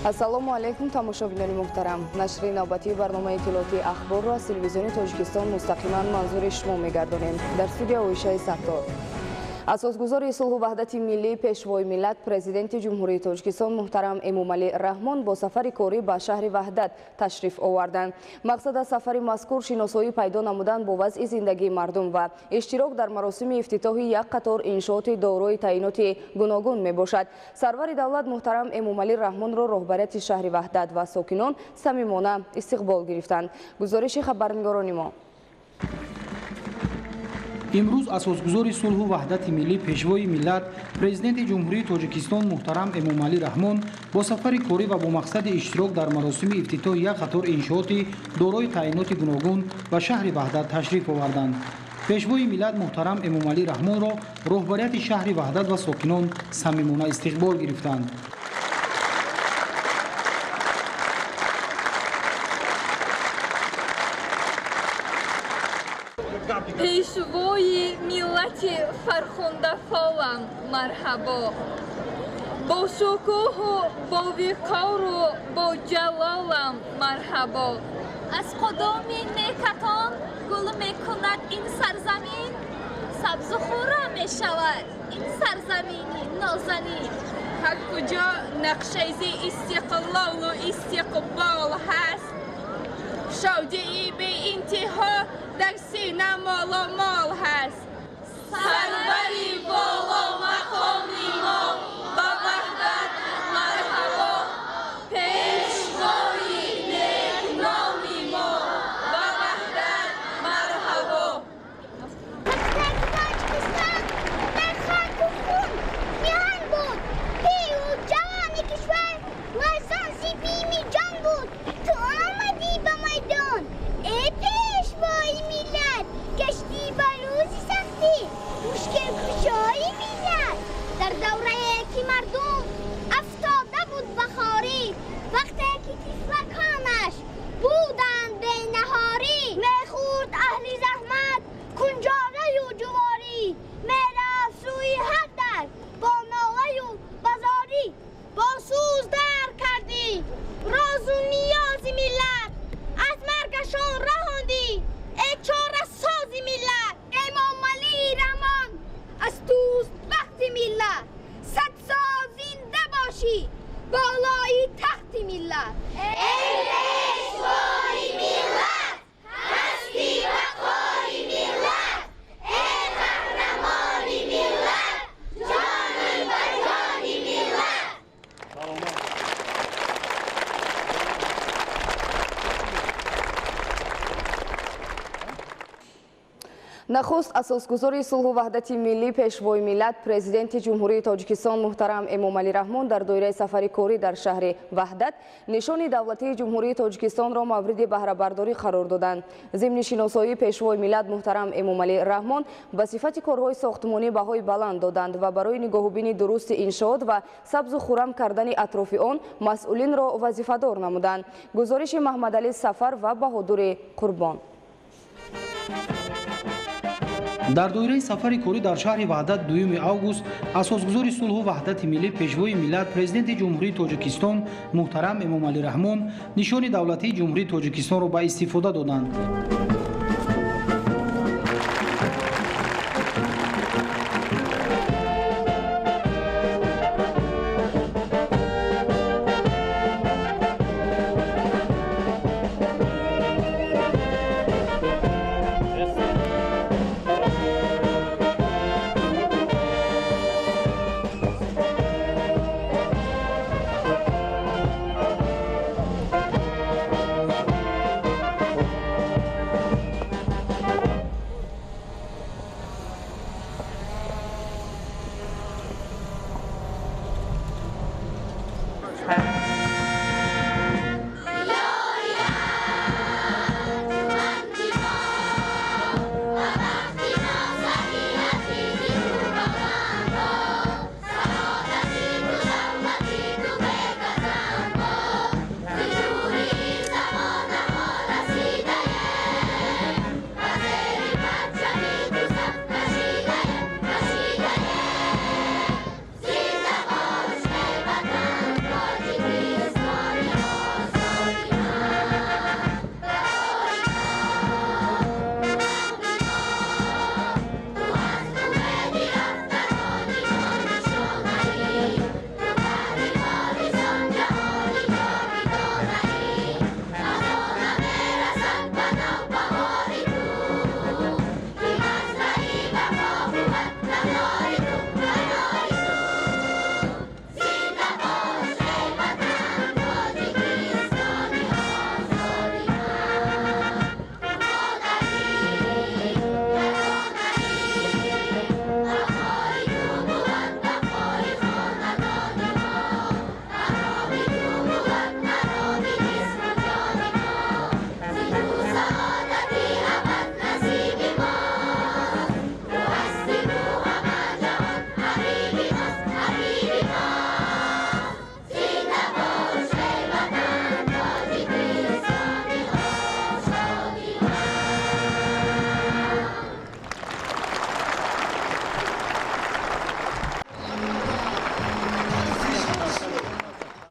Ассалому алайкум, тамошобинони муҳтарам. Нашри навбатии барномаи иттилоотии Ахборро аз телевизиони Тоҷикистон мустақиман манзури шумо мегардонем. Дар студия Оишаи Саттор. Асосгузори сулҳу ваҳдати миллӣ, Пешвои миллат, Президенти Ҷумҳурии Тоҷикистон муҳтарам Эмомалӣ Раҳмон бо сафари корӣ ба шаҳри Ваҳдат ташриф оварданд. Мақсад аз сафари мазкур шиносоӣ пайдо намудан бо вазъи зиндагии мардум ва иштирок дар маросими ифтитоҳи як қатор иншооти дорои таъиноти гуногун мебошад. Сарвари давлат муҳтарам Эмомалӣ Раҳмонро роҳбарияти шаҳри Ваҳдат ва сокинон самимона истиқбол гирифтанд. Гузориши хабарнигорони мо. Имрӯз асосгузори сулҳу ваҳдати миллӣ, Пешвои миллат, Президенти Ҷумҳурии Тоҷикистон муҳтарам Эмомалӣ Раҳмон бо сафари корӣ ва бо мақсади иштирок дар маросими ифтитоҳи як қатор иншооти дорои таъиноти гуногун ба шаҳри Ваҳдат ташриф оварданд. Пешвои миллат муҳтарам Эмомалӣ Раҳмонро роҳбарияти шаҳри Ваҳдат ва сокинон самимона истиқбол гирифтанд. Пешвои миллати фархундафолам марҳабо, бо шукӯҳу бо виқору бо ҷалолам марҳабо. Аз қудуми некатон гул мекунад ин сарзамин, сабзу хуррам мешавад ин сарзамини нозанин. Ҳар куҷо нақшаи истиқлолу истиқбол ҳаст, шодии беинтиҳо дар сина молу мол ҳаст. Сарвари боломақоми мо ба Ваҳдат марҳабо, пешвои некноми мо ба Ваҳдат марҳабо. Тоҷикистон дар хоку хун миҳан буд, пиру ҷавони кишвар ларзон зи бими ҷон буд. Ту омадӣ ба майдон, эй пешвои миллат, гаштӣ ба рӯзи сахтӣ мушкилкушои миллат. Дар даврае ки мардум афтода буд ба хорӣ, вақте ки тифлаконаш буданд бенаҳорӣ, мехӯрд аҳли заҳмат кунҷораю ҷуворӣ, мерафт сӯи ҳар дар бо нолаю базорӣ. Бо сӯз дар кардӣ розу ниёзи миллат, аз маргашон раҳондӣ, эй чорасози миллат. Эмомалӣ Раҳмон, аз туст бахти миллат, сад сол зинда бошӣ болои тахти миллат. Эй пешвои миллат, ҳастӣ бақои миллат, эй қаҳрамони миллат, ҷони ба ҷони миллат. Нахуст асосгузори сулҳу ваҳдати миллӣ, Пешвои миллат, Президенти Ҷумҳурии Тоҷикистон муҳтарам Эмомалӣ Раҳмон дар доираи сафари корӣ дар шаҳри Ваҳдат нишони давлатии Ҷумҳурии Тоҷикистонро мавриди баҳрабардорӣ қарор доданд. Зимни шиносоии Пешвои миллат муҳтарам Эмомалӣ Раҳмон ба сифати корҳои сохтмонӣ баҳои баланд доданд ва барои нигоҳубини дурусти иншоот ва сабзу хуррам кардани атрофи он масъулинро вазифадор намуданд. Гузориши Маҳмадалӣ Сафар ва Баҳодури Қурбон. Дар доираи сафари корӣ дар шаҳри Ваҳдат 2 август асосгузори сулҳу ваҳдати миллӣ, Пешвои миллат, Президенти Ҷумҳурии Тоҷикистон муҳтарам Эмомалӣ Раҳмон нишони давлатии Ҷумҳурии Тоҷикистонро ба истифода доданд.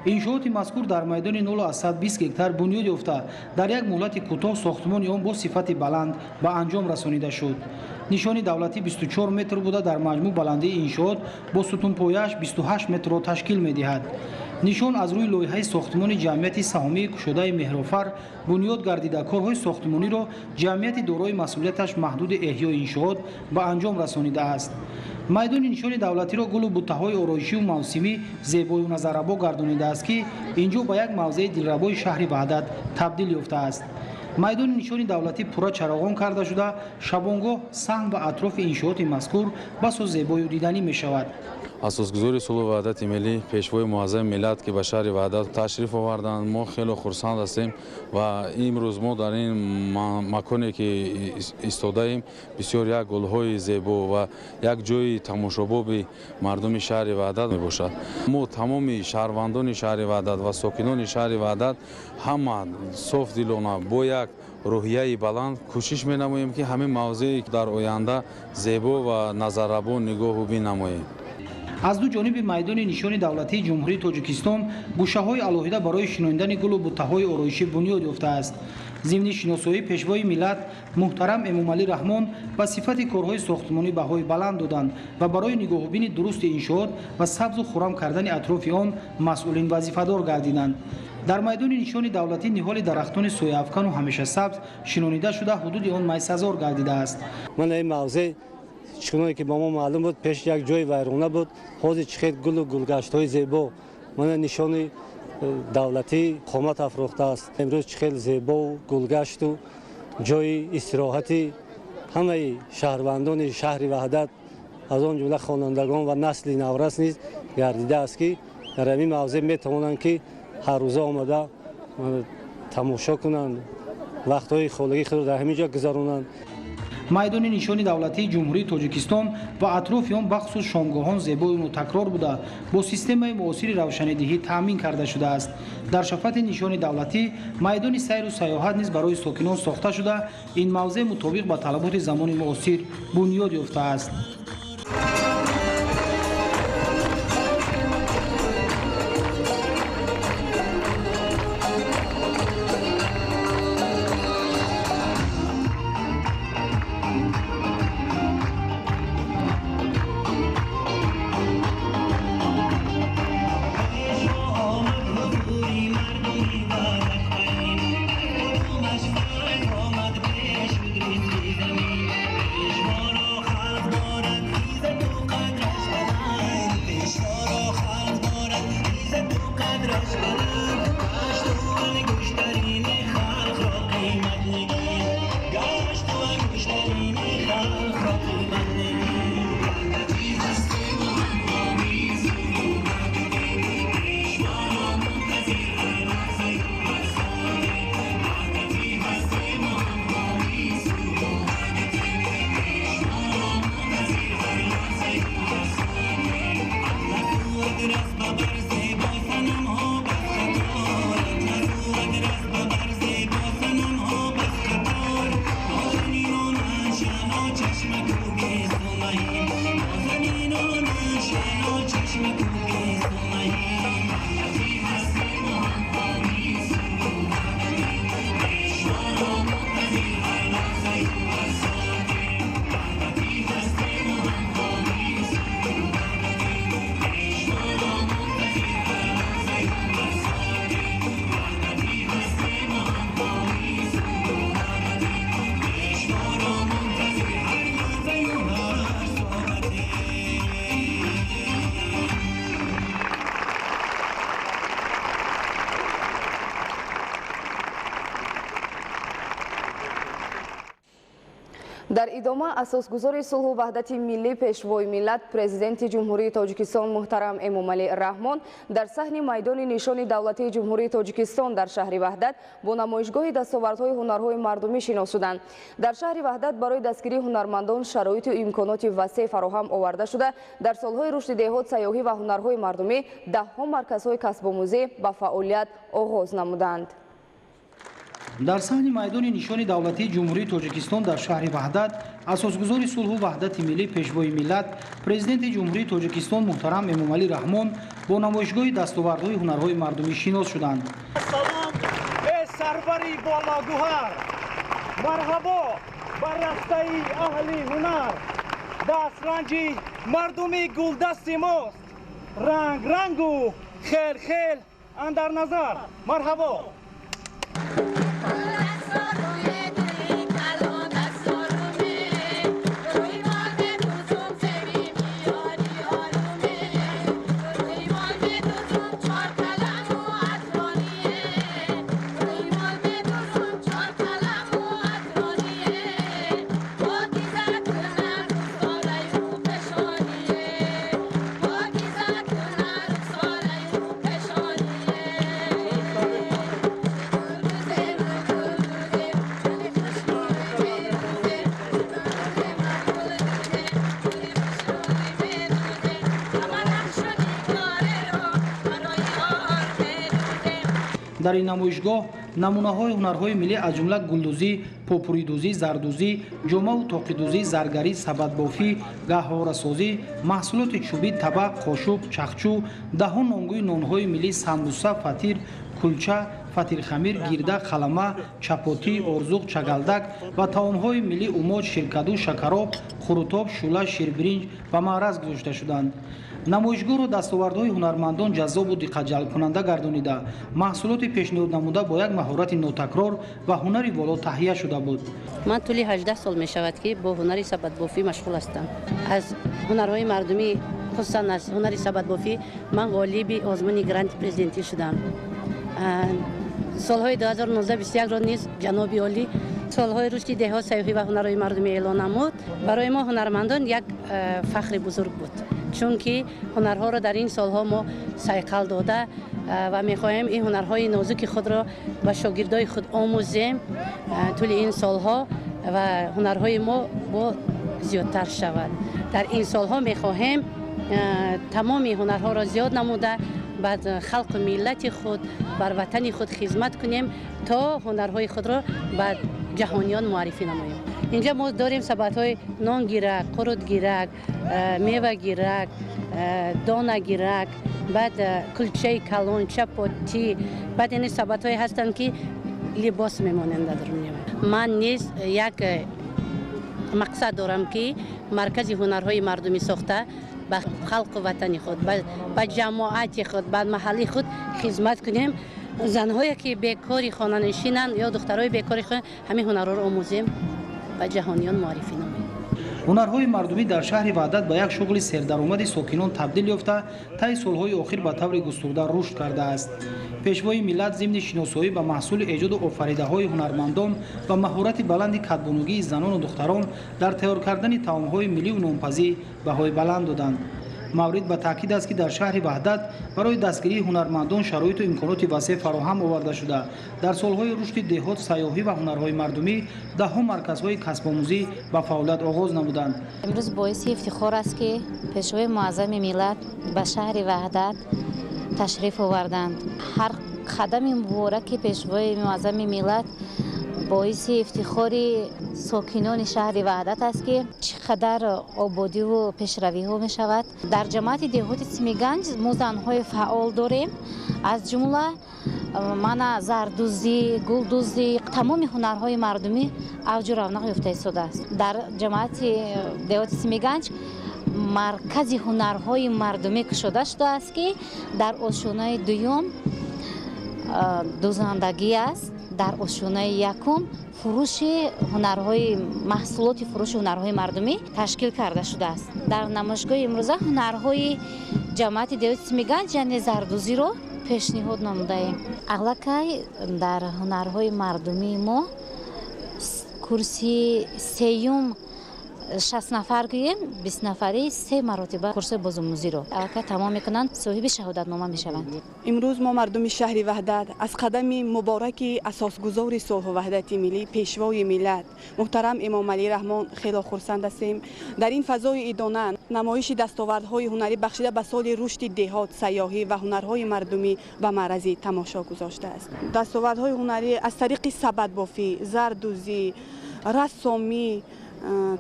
Иншооти мазкур дар майдони 0,120 гектар бунёд ёфта, дар як муҳлати кӯтоҳ сохтмони он бо сифати баланд ба анҷом расонида шуд. Нишони давлатӣ 24 метр буда, дар маҷмӯъ баландии иншоот бо сутунпояаш 28 метрро ташкил медиҳад. Нишон аз рӯи лоиҳаи сохтмони ҷамъияти саҳомии кушодаи Меҳрофар бунёд гардида, корҳои сохтмониро ҷамъияти дорои масъулияташ маҳдуди эҳёи иншоот ба анҷом расонидааст. Майдони нишони давлатиро гулу буттаҳои ороишию мавсимӣ зебою назаррабо гардонидааст, ки ин ҷо ба як мавзеи дилрабои шаҳри Ваҳдат табдил ёфтааст. Майдони нишони давлатӣ пурра чароғон карда шуда, шабонгоҳ саҳн ва атрофи иншооти мазкур басо зебою диданӣ мешавад. Асосгузори сулҳу ваҳдати миллӣ, пешвои муаззами миллат, ки ба шаҳри Ваҳдат ташриф оварданд, мо хеле хурсанд ҳастем ва имрӯз мо дар ин маконе ки истодаем, бисёр як гулҳои зебо ва як ҷои тамошобоби мардуми шаҳри Ваҳдат мебошад. Мо тамоми шаҳрвандони шаҳри Ваҳдат ва сокинони шаҳри Ваҳдат ҳама софдилона бо як рӯҳияи баланд кӯшиш менамоем, ки ҳамин мавзее дар оянда зебо ва назаррабо нигоҳу бинамоем. Аз ду ҷониби майдони нишони давлатии Ҷумҳурии Тоҷикистон гӯшаҳои алоҳида барои шинондани гулу буттаҳои ороишӣ бунёд ёфтааст. Зимни шиносоии пешвои миллат муҳтарам Эмомалӣ Раҳмон ба сифати корҳои сохтмонӣ баҳои баланд доданд ва барои нигоҳубини дурусти иншоот ва сабзу хуррам кардани атрофи он масъулин вазифадор гардиданд. Дар майдони нишони давлатӣ ниҳоли дарахтони сояафкану ҳамешасабз шинонида шуда, ҳудуди он майсазор гардидааст. Ман ин мавзеъ чуноне ки ба мо маълум буд, пеш як ҷои вайрона буд, ҳозир чӣ хел гулу гулгаштҳои зебо, мана нишони давлатӣ қомат афрохтааст. Имрӯз чӣ хел зебову гулгашту ҷои истироҳати ҳамаи шаҳрвандони шаҳри Ваҳдат, аз он ҷумла хонандагон ва насли наврас низ гардидааст, ки дар ҳамин мавзеъ метавонанд, ки ҳар рӯза омада тамошо кунанд, вақтҳои холигии худро дар ҳамин ҷо гузаронанд. Майдони нишони давлатии Ҷумҳурии Тоҷикистон ва атрофи он бахусус шомгоҳон зебою нотакрор буда, бо системаи муосири равшанидиҳӣ таъмин карда шудааст. Дар шафати нишони давлатӣ майдони сайру сайёҳат низ барои сокинон сохта шуда, ин мавзеъ мутобиқ ба талаботи замони муосир бунёд ёфтааст. Дар идома асосгузори сулҳу ваҳдати миллӣ, пешвои миллат, президенти Ҷумҳурии Тоҷикистон муҳтарам Эмомалӣ Раҳмон дар саҳни майдони нишони давлатии Ҷумҳурии Тоҷикистон дар шаҳри Ваҳдат бо намоишгоҳи дастовардҳои ҳунарҳои мардумӣ шинос шуданд. Дар шаҳри Ваҳдат барои дастгирии ҳунармандон шароиту имконоти васеъ фароҳам оварда шуда, дар солҳои рушди деҳот, сайёҳӣ ва ҳунарҳои мардумӣ даҳҳо марказҳои касбомӯзӣ ба фаъолият оғоз намуданд. Дар саҳни майдони нишони давлатии Ҷумҳурии Тоҷикистон дар шаҳри Ваҳдат асосгузори сулҳу ваҳдати миллӣ, Пешвои миллат, Президенти Ҷумҳурии Тоҷикистон муҳтарам Эмомалӣ Раҳмон бо намоишгоҳи дастовардҳои ҳунарҳои мардумӣ шинос шуданд. Салом, э сарвари болагуҳар, марҳабо бар растаи аҳли ҳунар, дастранҷи мардуми гулдасти мост, ранг-рангу хел-хел андар назар. Марҳабо. Дар ин намоишгоҳ намунаҳои ҳунарҳои миллӣ аз ҷумла гулдӯзӣ, попуридӯзӣ, зардӯзӣ, ҷомаву тоқидӯзӣ, заргарӣ, сабадбофӣ, гаҳворасозӣ, маҳсулоти чӯбӣ, табақ, қошуқ, чахчӯ, даҳо номгӯи нонҳои миллӣ, самбуса, фатир, кулча, фатирхамир, гирда, қалама, чапотӣ, орзуқ, чагалдак ва таомҳои миллӣ умоҷ, ширкаду, шакароб, хурутоб, шӯла, ширбиринҷ ба маъраз гузошта шуданд. Намоишгоҳро дастовардҳои ҳунармандон ҷаззобу диққатҷалбкунанда гардонида, маҳсулоти пешниҳоднамуда бо як маҳорати нотакрор ва ҳунари воло таҳия шуда буд. Ман тӯли 18 сол мешавад, ки бо ҳунари сабадбофӣ машғул ҳастам. Аз ҳунарҳои мардумӣ, хусусан аз ҳунари сабадбофӣ, ман ғолиби озмуни гранти президентӣ шудам. Солҳои 2019-21-ро низ ҷаноби олӣ солҳои рушди деҳот, сайёҳӣ ва ҳунарҳои мардумӣ эълон намуд. Барои мо ҳунармандон як фахри бузург буд, чунки ҳунарҳоро дар ин солҳо мо сайқал дода ва мехоҳем ин ҳунарҳои нозуки худро ба шогирдои худ омӯзем тӯли ин солҳо ва ҳунарҳои мо бо зиёдтар шавад. Дар ин солҳо мехоҳем тамоми ҳунарҳоро зиёд намуда ба халқу миллати худ, бар ватани худ хизмат кунем, то ҳунарҳои худро ба ҷаҳониён муаррифӣ намоем. Инҷа мо дорем сабадҳои нонгирак, қурутгирак, мевагирак, донагирак, баъд кулчаи калон, чапотӣ, баъд ин сабадҳое ҳастанд, ки либос мемонанд дар дунё. Ман низ як мақсад дорам, ки маркази ҳунарҳои мардумӣ сохта ба халқу ватани худ, ба ҷамоати худ, ба маҳалли худ хизмат кунем. Занҳое ки бекори хонанишинанд ё духтарои бекори хона, ҳамин ҳунарҳоро омӯзем, ба ҷаҳониён муаррифӣ намоем. Ҳунарҳои мардумӣ дар шаҳри Ваҳдат ба як шуғли сердаромади сокинон табдил ёфта, таи солҳои охир ба таври густурда рушд кардааст. Пешвои миллат зимни шиносоӣ ба маҳсули эҷоду офаридаҳои ҳунармандон ва маҳорати баланди кадбонугии занону духтарон дар тайёр кардани таомҳои миллию нонпазӣ баҳои баланд доданд. Маврид ба таъкид аст, ки дар шаҳри Ваҳдат барои дастгирии ҳунармандон шароиту имконоти васеъ фароҳам оварда шуда, дар солҳои рушди деҳот, сайёҳӣ ва ҳунарҳои мардумӣ даҳҳо марказҳои касбомӯзӣ ба фаъолият оғоз намуданд. Имрӯз боиси ифтихор аст, ки Пешвои муаззами миллат ба шаҳри Ваҳдат ташриф оварданд. Ҳар қадами мубораки Пешвои муаззами миллат боиси ифтихори сокинони шаҳри Ваҳдат аст, ки чӣ қадар ободиву пешравиҳо мешавад. Дар ҷамоати деҳоти Симиганҷ мо занҳои фаъол дорем, аз ҷумла мана зардӯзӣ, гулдӯзӣ, тамоми ҳунарҳои мардумӣ авҷу равнақ ёфта истодааст. Дар ҷамоати деҳоти Симиганҷ маркази ҳунарҳои мардумӣ кушода шудааст, ки дар ошёнаи дуюм дӯзандагӣ аст, дар ошёнаи якум фурӯши ҳунарҳои маҳсулоти фурӯши ҳунарҳои мардумӣ ташкил карда шудааст. Дар намоишгоҳи имрӯза ҳунарҳои ҷамоати деҳоти Симиганҷ, яъне зардӯзиро пешниҳод намудаем. Аллакай дар ҳунарҳои мардумии мо курси сеюм 60 нафар гӯем, 20 нафари 3 маротиба курсҳои бозомӯзиро аллакай тамом мекунанд, соҳиби шаҳодатнома мешаванд. Имрӯз мо мардуми шаҳри Ваҳдат аз қадами мубораки асосгузори сулҳу ваҳдати миллӣ, пешвои миллат муҳтарам Эмомалӣ Раҳмон хело хурсанд ҳастем. Дар ин фазои идона намоиши дастовардҳои ҳунарӣ бахшида ба соли рушди деҳот, сайёҳӣ ва ҳунарҳои мардумӣ ба маърази тамошо гузоштааст. Дастовардҳои ҳунарӣ аз тариқи сабадбофӣ, зардӯзӣ, рассомӣ,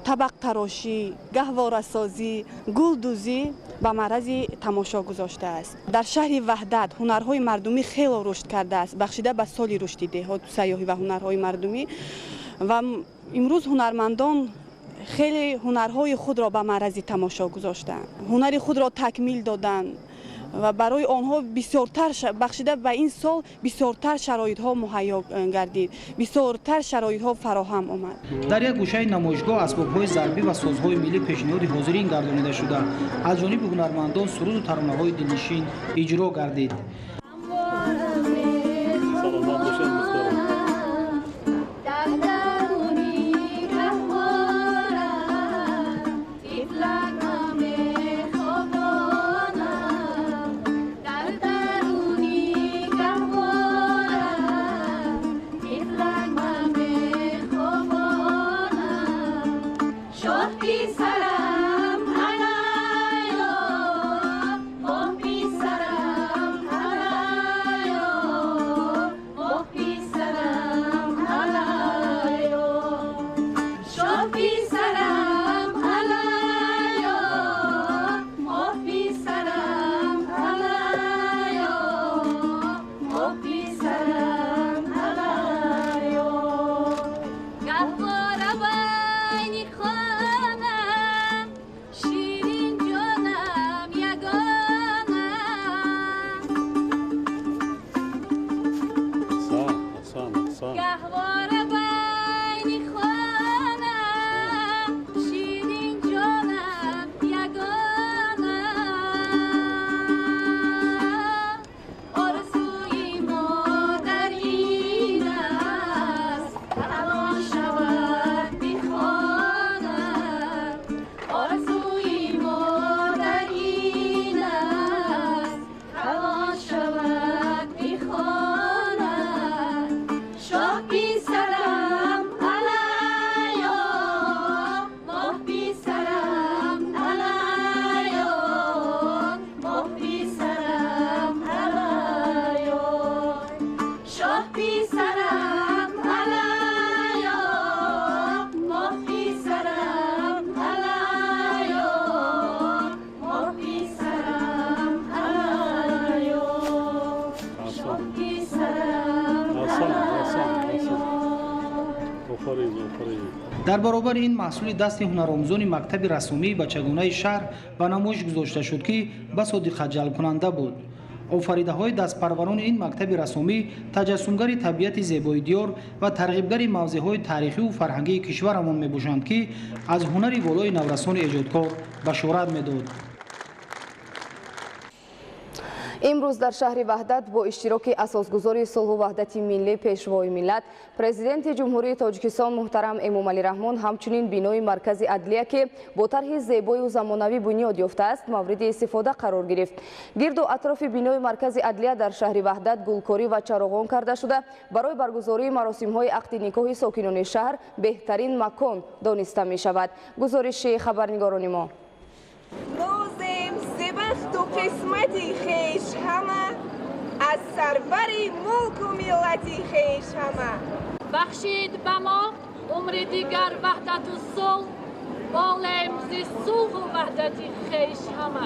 табақтарошӣ, гаҳворасозӣ, гулдӯзӣ ба маърази тамошо гузоштааст. Дар шаҳри Ваҳдат ҳунарҳои мардумӣ хело рушд кардааст, бахшида ба соли рушди деҳот, сайёҳӣ ва ҳунарҳои мардумӣ. Ва имрӯз ҳунармандон хеле ҳунарҳои худро ба маърази тамошо гузоштанд, ҳунари худро такмил доданд ва барои онҳо бисёртар бахшида ба ин сол бисёртар шароитҳо муҳайё гардид, бисёртар шароитҳо фароҳам омад. Дар як гӯшаи намоишгоҳ асбобҳои зарбӣ ва созҳои миллӣ пешниҳоди ҳозирин гардонида шуда, аз ҷониби ҳунармандон суруду таронаҳои дилнишин иҷро гардид. Дар баробари ин маҳсули дасти ҳунаромӯзони мактаби рассомии бачагонаи шаҳр ба намоиш гузошта шуд, ки басо диққатҷалбкунанда буд. Офаридаҳои дастпарварони ин мактаби рассомӣ таҷассумгари табиати зебои диёр ва тарғибгари мавзеъҳои таърихиву фарҳангии кишварамон мебошанд, ки аз ҳунари волои наврасони эҷодкор башорат медод. Имрӯз дар шаҳри Ваҳдат бо иштироки асосгузори сулҳу ваҳдати миллӣ, пешвои миллат, президенти Ҷумҳурии Тоҷикистон муҳтарам Эмомалӣ Раҳмон ҳамчунин бинои маркази адлия, ки бо тарҳи зебою замонавӣ бунёд ёфтааст, мавриди истифода қарор гирифт. Гирду атрофи бинои маркази адлия дар шаҳри Ваҳдат гулкорӣ ва чароғон карда шуда, барои баргузории маросимҳои ақди никоҳи сокинони шаҳр беҳтарин макон дониста мешавад. Гузориши хабарнигорони мо. Бахту қисмати хеш ҳама, аз сарвари мулку миллати хеш ҳама. Бахшид ба мо умри дигар ваҳдату сулҳ, болем зи сулҳу ваҳдати хеш ҳама.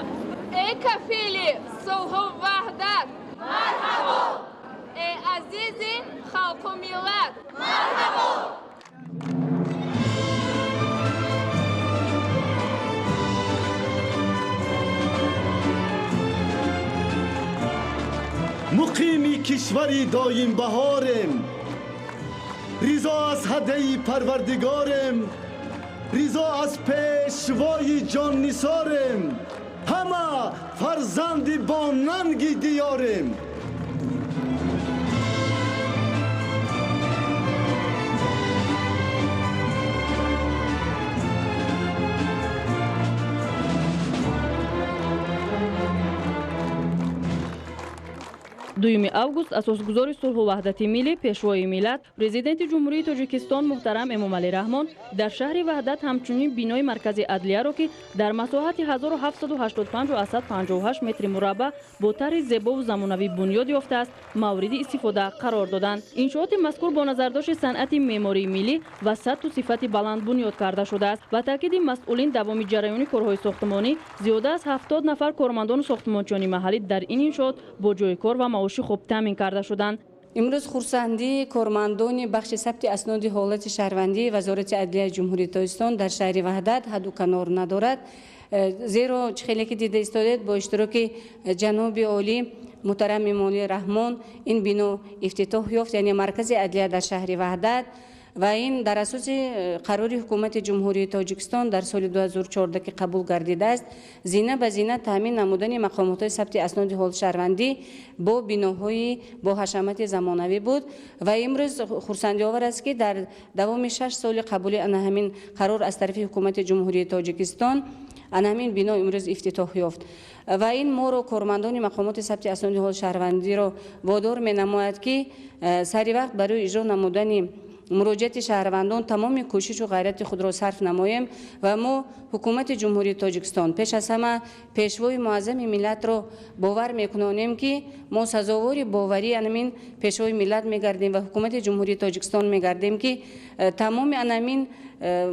Эй кафили сулҳу ваҳдат, марҳабо! Эй азизи халқу миллат, марҳабо! Муқими кишвари доимбаҳорем, ризо аз ҳадаи парвардигорем, ризо аз пешвои ҷоннисорем, ҳама фарзанди бо нанги диёрем. 2 август асосгузори сулҳу ваҳдати миллӣ, Пешвои миллат, Президенти Ҷумҳурии Тоҷикистон муҳтарам Эмомалӣ Раҳмон дар шаҳри Ваҳдат ҳамчунин бинои маркази адлияро, ки дар масоҳати 1785,58 метри мураббаъ бо тарҳи зебову замонавӣ бунёд ёфтааст, мавриди истифода қарор доданд. Иншооти мазкур бо назардошти санъати меъмории миллӣ ва сатҳу сифати баланд бунёд карда шудааст. Ба таъкиди масъулин, давоми ҷараёни корҳои сохтмонӣ зиёда аз 70 нафар кормандону сохтмончиёни маҳаллӣ дар ин иншоот бо ҷойи кор ва маоши хуб таъмин карда шуданд. Имрӯз хурсандии кормандони бахши сабти асноди ҳолати шаҳрвандии Вазорати адлияи Ҷумҳурии Тоҷикистон дар шаҳри Ваҳдат ҳадду канор надорад. Зеро чӣ хеле ки дида истодед, бо иштироки ҷаноби олӣ муҳтарам Эмомалӣ Раҳмон ин бино ифтитоҳ ёфт, яъне маркази адлия дар шаҳри Ваҳдат. Ва ин дар асоси қарори Ҳукумати Ҷумҳурии Тоҷикистон дар соли 2014 ки қабул гардидааст, зина ба зина таъмин намудани мақомотҳои сабти асноди ҳолати шаҳрвандӣ бо биноҳои бо ҳашамати замонавӣ буд. Ва имрӯз хурсандиовар аст, ки дар давоми 6 соли қабули ана ҳамин қарор аз тарафи Ҳукумати Ҷумҳурии Тоҷикистон ана ҳамин бино имрӯз ифтитоҳ ёфт. Ва ин моро, кормандони мақомоти сабти асноди ҳолати шаҳрвандиро, водор менамояд, ки сари вақт барои иҷро намудани муроҷиати шаҳрвандон тамоми кӯшишу ғайрати худро сарф намоем. Ва мо Ҳукумати Ҷумҳурии Тоҷикистон, пеш аз ҳама Пешвои муаззами миллатро бовар мекунонем, ки мо сазовори боварии анамин Пешвои миллат мегардем ва Ҳукумати Ҷумҳурии Тоҷикистон мегардем, ки тамоми анамин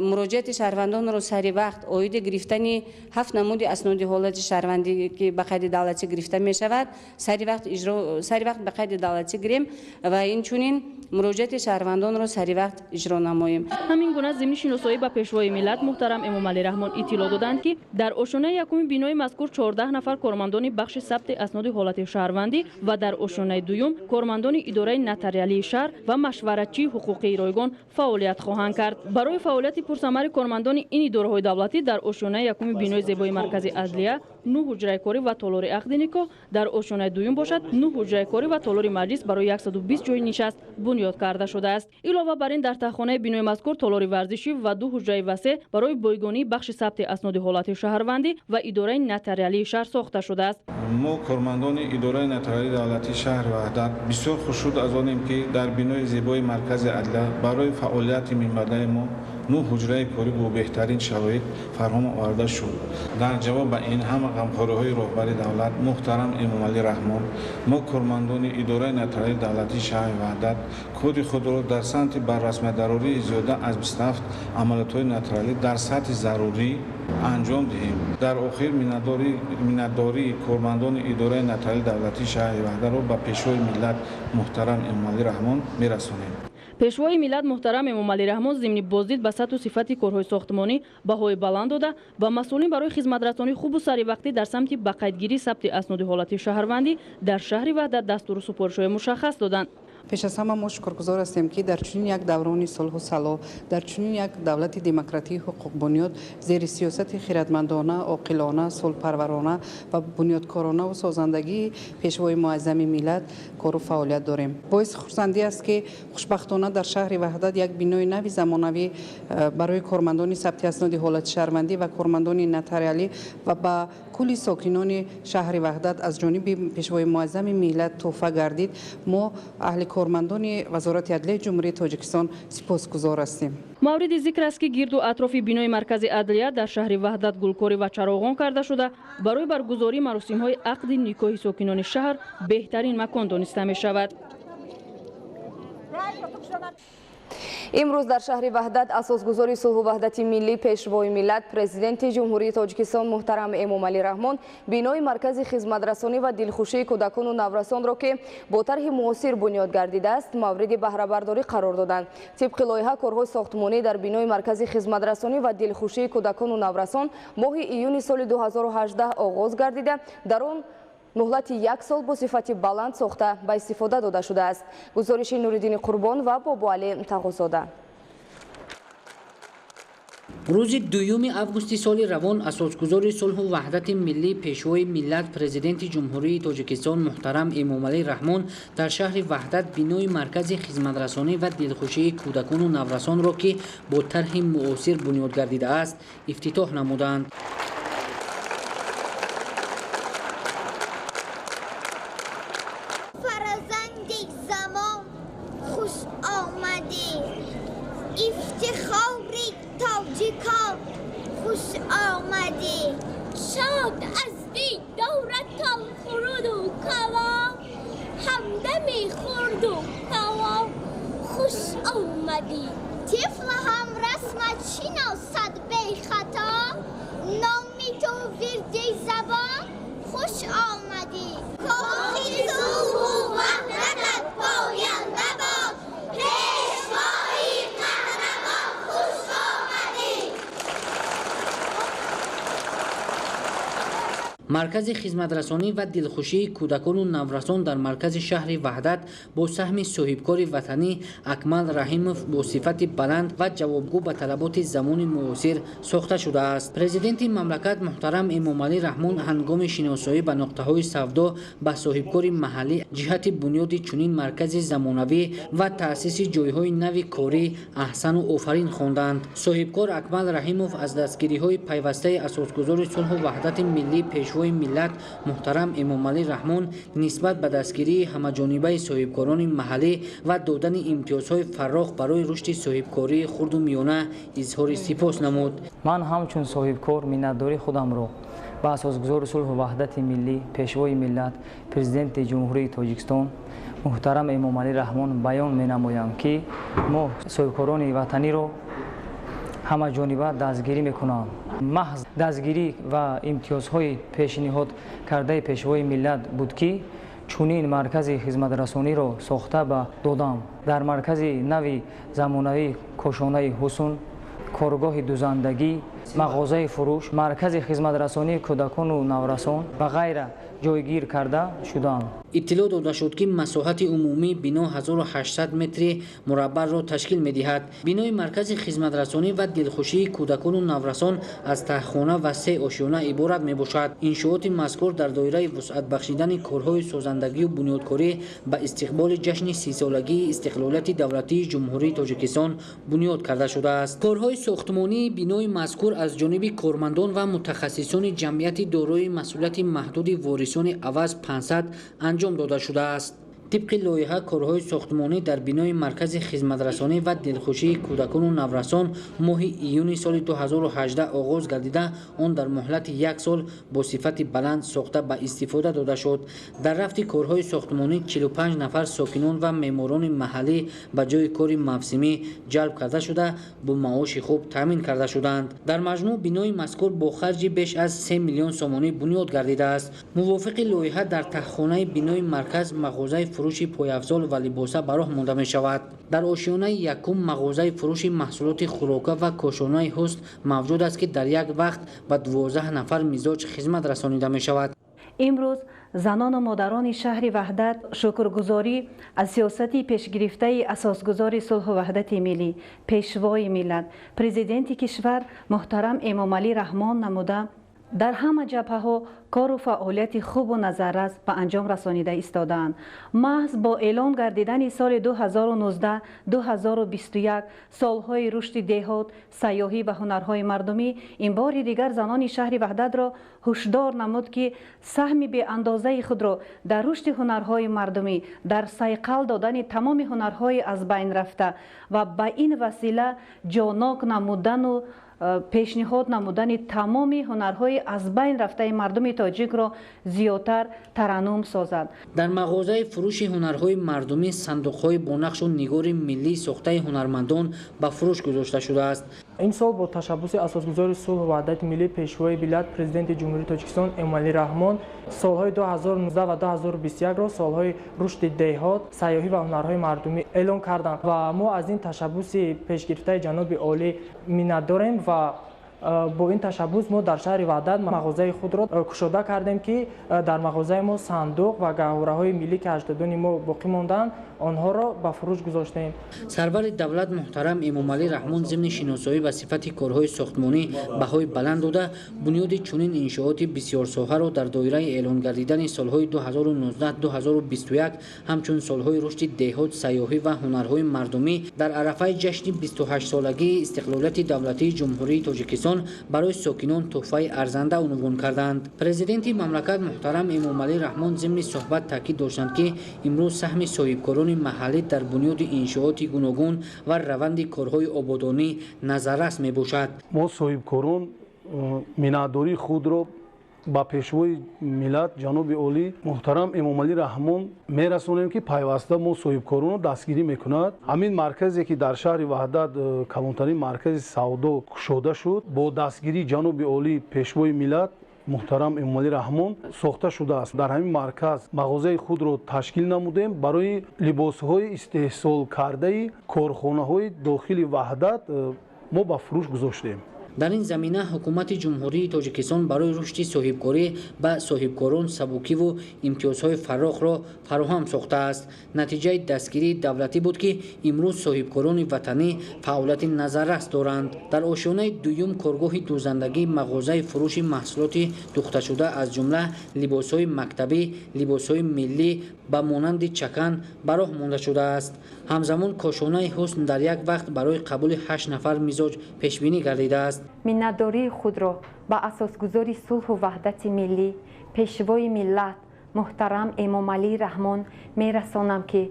муроҷиати шаҳрвандонро сари вақт оиди гирифтани 7 намуди асноди ҳолати шаҳрвандӣ, ки ба қайди давлатӣ гирифта мешавад, сари вақт ба қайди давлатӣ гирем ва инчунин муроҷиати шаҳрвандонро сари вақт иҷро намоем. Ҳамин гуна зимни шиносоӣ ба Пешвои миллат муҳтарам Эмомалӣ Раҳмон иттилоъ доданд, ки дар ошёнаи якуми бинои мазкур 14 нафар кормандони бахши сабти асноди ҳолати шаҳрвандӣ ва дар ошёнаи дуюм кормандони идораи нотариалии шаҳр ва машваратчии ҳуқуқии ройгон фаъолият хоҳанд кард. Барои фаъолияти пурсамари кормандони ин идораҳои давлатӣ дар ошёнаи якуми бинои зебои маркази адлия 9 ҳуҷраи корӣ ва толори ақди никоҳ, дар ошёнаи дуюм бошад 9 ҳуҷраи корӣ ва толори маҷлис барои 120 ҷойи нишаст бунёд карда шудааст. Илова бар ин, дар таххонаи бинои мазкур толори варзишӣ ва 2 ҳуҷраи васеъ барои бойгонии бахши сабти асноди ҳолати шаҳрвандӣ ва идораи нотариалии шаҳр сохта шудааст. Мо, кормандони идораи нотариалии давлатии шаҳри Ваҳдат, бисёр хушнуд аз онем, ки дар бинои зебои маркази адлия барои фаъолияти минбаъдаи мо 9 ҳуҷраи корӣ бо беҳтарин шароит фарҳам оварда шуд. Дар ҷавоб ба ин ҳама ғамхориҳои роҳбари давлат муҳтарам Эмомалӣ Раҳмон, мо, кормандони идораи нотариалии давлатии шаҳри Ваҳдат, кори худро дар самти баррасмиятдарории зиёда аз 27 амалиётҳои нотариалӣ дар сатҳи зарурӣ анҷом диҳем. Дар охир миннатдории кормандони идораи нотариалии давлатии шаҳри Ваҳдатро ба Пешвои миллат муҳтарам Эмомалӣ Раҳмон мерасонем. Пешвои миллат муҳтарам Эмомалӣ Раҳмон зимни боздид ба сатҳу сифати корҳои сохтмонӣ баҳои баланд дода, ба масъулин барои хизматрасонии хубу саривақтӣ дар самти ба қайдгирии сабти асноди ҳолати шаҳрвандӣ дар шаҳри Ваҳдат дастуру супоришҳои мушаххас доданд. Пеш аз ҳама мо шукргузор ҳастем, ки дар чунин як даврони сулҳу салоҳ, дар чунин як давлати демократии ҳуқуқбунёд, зери сиёсати хиратмандона, оқилона, сулҳпарварона ва бунёдкоронаву созандагии Пешвои муаззами миллат кору фаъолият дорем. Боиси хурсандӣ аст, ки хушбахтона дар шаҳри Ваҳдат як бинои нави замонавӣ барои кормандони сабти асноди ҳолати шаҳрвандӣ ва кормандони нотариалӣ ва ба кулли сокинони шаҳри Ваҳдат аз ҷониби Пешвои муаззами миллат тӯҳфа гардид. Мо, аҳли кормандони Вазорати адлияи Ҷумҳурии Тоҷикистон, сипосгузор ҳастем. Мавриди зикр аст, ки гирду атрофи бинои маркази адлия дар шаҳри Ваҳдат гулкорӣ ва чароғон карда шуда, барои баргузории маросимҳои ақди никоҳи сокинони шаҳр беҳтарин макон дониста мешавад. Имрӯз дар шаҳри Ваҳдат асосгузори сулҳу ваҳдати миллӣ, Пешвои миллат, Президенти Ҷумҳурии Тоҷикистон муҳтарам Эмомалӣ Раҳмон бинои маркази хизматрасонӣ ва дилхушии кӯдакону наврасонро, ки бо тарҳи муосир бунёд гардидааст, мавриди баҳрабардорӣ қарор доданд. Тибқи лоиҳа, корҳои сохтмонӣ дар бинои маркази хизматрасонӣ ва дилхушии кӯдакону наврасон моҳи июни соли 2018 оғоз гардида, дар он муҳлати як сол бо сифати баланд сохта ба истифода дода шудааст. Гузориши Нуриддини Қурбон ва Бобоалӣ Тағозода. Рӯзи 2 августи соли равон асосгузори сулҳу ваҳдати миллӣ, Пешвои миллат, Президенти Ҷумҳурии Тоҷикистон муҳтарам Эмомалӣ Раҳмон дар шаҳри Ваҳдат бинои маркази хизматрасонӣ ва дилхушии кӯдакону наврасонро, ки бо тарҳи муосир бунёд гардидааст, ифтитоҳ намуданд. Ифтихори тоҷикон хуш омадӣ. Шод аз дидоратон хуруду калом, ҳамдами хурду калом хуш омадӣ. Тифл ҳам расмат шиносад бехато, номи ту вирди забон хуш омадӣ. Кохи сулҳу ваҳдатат поянда бод, пешвои қаҳрамон хуш омадӣ. Маркази хизматрасонӣ ва дилхушии кӯдакону наврасон дар маркази шаҳри Ваҳдат бо саҳми соҳибкори ватанӣ Акмал Раҳимов бо сифати баланд ва ҷавобгӯ ба талаботи замони муосир сохта шудааст. Президенти мамлакат муҳтарам Эмомалӣ Раҳмон ҳангоми шиносоӣ ба нуқтаҳои савдо ба соҳибкори маҳаллӣ ҷиҳати бунёди чунин маркази замонавӣ ва таъсиси ҷойҳои нави корӣ аҳсану офарин хонданд. Соҳибкор Акмал Раҳимов аз дастгириҳои пайвастаи асосгузори сулҳу ваҳдати миллӣ пешвои миллат муҳтарам Эмомалӣ Раҳмон нисбат ба дастгирии ҳамаҷонибаи соҳибкорони маҳаллӣ ва додани имтиёзҳои фаррох барои рушди соҳибкории хурду миёна изҳори сипос намуд. Ман ҳамчун соҳибкор миннатдории худамро ба асосгузори сулҳу ваҳдати миллӣ, пешвои миллат, президенти Ҷумҳурии Тоҷикистон муҳтарам Эмомалӣ Раҳмон баён менамоям, ки мо соҳибкорони ватаниро ҳамаҷониба дастгирӣ мекунанд. Маҳз дастгирӣ ва имтиёзҳои пешниҳод кардаи пешвои миллат буд, ки чунин маркази хизматрасониро сохта ба додам. Дар маркази нави замонавӣ кошонаи ҳусн, коргоҳи дузандагӣ, мағозаи фурӯш, маркази хизматрасонии кӯдакону наврасон ва ғайра ҷойгир карда шуданд. Иттилоъ дода шуд, ки масоҳати умумии бино 1800 метри мураббаъро ташкил медиҳад. Бинои маркази хизматрасонӣ ва дилхушии кӯдакону наврасон аз таҳхона ва 3 ошёна иборат мебошад. Иншооти мазкур дар доираи вусъат бахшидани корҳои созандагию бунёдкорӣ ба истиқболи ҷашни 30-солагии истиқлолияти давлатии Ҷумҳурии Тоҷикистон бунёд карда шудааст. Корҳои сохтмонии бинои мазкур аз ҷониби кормандон ва мутахассисони ҷамъияти дорои масъулияти маҳдуди ворисони Аваз 500 анҷом дода шудааст. Тибқи лоиҳа корҳои сохтмонӣ дар бинои маркази хизматрасонӣ ва дилхушии кӯдакону наврасон моҳи июни соли 2018 оғоз гардида, он дар муҳлати як сол бо сифати баланд сохта ба истифода дода шуд. Дар рафти корҳои сохтмонӣ 45 нафар сокинон ва меъморони маҳаллӣ ба ҷои кори мавсимӣ ҷалб карда шуда, бо маоши хуб таъмин карда шуданд. Дар маҷмӯъ бинои мазкур бо харҷи беш аз 3 миллион сомонӣ бунёд гардидааст. Мувофиқи лоиҳа дар таҳхонаи бинои марказ мағозаи фурӯши пойафзол ва либоса ба роҳ монда мешавад. Дар ошёнаи якум мағозаи фурӯши маҳсулоти хӯрока ва кошонаи ҳусн мавҷуд аст, ки дар як вақт ба 12 нафар мизоҷ хизмат расонида мешавад. Имрӯз занону модарони шаҳри Ваҳдат шукргузорӣ аз сиёсати пешгирифтаи асосгузори сулҳу ваҳдати миллӣ, пешвои миллат, президенти кишвар муҳтарам Эмомалӣ Раҳмон намуда, дар ҳама ҷабҳаҳо кору фаъолияти хубу назаррас ба анҷом расонида истодаанд. Маҳз бо эълон гардидани соли 2019-2021 солҳои рушди деҳот, сайёҳӣ ва ҳунарҳои мардумӣ ин бори дигар занони шаҳри Ваҳдатро ҳушдор намуд, ки саҳми беандозаи худро дар рушди ҳунарҳои мардумӣ, дар сайқал додани тамоми ҳунарҳои аз байн рафта ва ба ин васила ҷонок намудану пешниҳод намудани тамоми ҳунарҳои аз байн рафтаи мардуми тоҷикро зиёдтар тараннум созад. Дар мағозаи фурӯши ҳунарҳои мардумӣ сандуқҳои бо нақшу нигори миллӣ сохтаи ҳунармандон ба фурӯш гузошта шудааст. Имсол бо ташаббуси асосгузори сулҳу ваҳдати миллӣ, пешвои миллат, президенти Ҷумҳурии Тоҷикистон Эмомалӣ Раҳмон солҳои 2019 ва 2021-ро солҳои рушди деҳот, сайёҳӣ ва ҳунарҳои мардумӣ эълон карданд ва мо аз ин ташаббуси пешгирифтаи ҷаноби олӣ миннат дорем ва бо ин ташаббус мо дар шаҳри Ваҳдат мағозаи худро кушода кардем, ки дар мағозаи мо сандуқ ва гаҳвораҳои миллӣ, ки аҷдодони мо боқӣ мондаанд, онҳоро ба фурӯш гузоштем. Сарвари давлат муҳтарам Эмомалӣ Раҳмон зимни шиносоӣ ба сифати корҳои сохтмонӣ баҳои баланд дода, бунёди чунин иншооти бисёрсоҳаро дар доираи эълон гардидани солҳои 2019-2021 ҳамчун солҳои рушди деҳот, сайёҳӣ ва ҳунарҳои мардумӣ дар арафаи ҷашни 28-солагии истиқлолияти давлатии Ҷумҳурии Тоҷикистон Тоҷикистон барои сокинон тӯҳфаи арзанда унвон карданд. Президенти мамлакат муҳтарам Эмомалӣ Раҳмон зимни суҳбат таъкид доштанд, ки имрӯз саҳми соҳибкорони маҳаллӣ дар бунёди иншооти гуногун ва раванди корҳои ободонӣ назаррас мебошад. Мо соҳибкорон миннатдории худро ба пешвои миллат ҷаноби олӣ муҳтарам Эмомалӣ Раҳмон мерасонем, ки пайваста мо соҳибкоронро дастгирӣ мекунад. Ҳамин марказе, ки дар шаҳри Ваҳдат калонтарин маркази савдо кушода шуд, бо дастгирии ҷаноби олӣ пешвои миллат муҳтарам Эмомалӣ Раҳмон сохта шудааст. Дар ҳамин марказ мағозаи худро ташкил намудем барои либосҳои истеҳсолкардаи корхонаҳои дохили Ваҳдат мо ба фурӯш гузоштем. Дар ин замина ҳукумати Ҷумҳурии Тоҷикистон барои рушди соҳибкорӣ ба соҳибкорон сабукиву имтиёзҳои фарохро фароҳам сохтааст. Натиҷаи дастгирии давлатӣ буд, ки имрӯз соҳибкорони ватанӣ фаъолияти назаррас доранд. Дар ошёнаи дуюм коргоҳи дӯзандагӣ, мағозаи фурӯши маҳсулоти духташуда аз ҷумла либосҳои мактабӣ, либосҳои миллӣ ба монанди чакан ба роҳ монда шудааст. Ҳамзамон кошонаи ҳусн дар як вақт барои қабули 8 нафар мизоҷ пешбинӣ гардидааст. Миннатдории худро ба асосгузори сулҳу ваҳдати миллӣ, пешвои миллат муҳтарам Эмомалӣ Раҳмон мерасонам, ки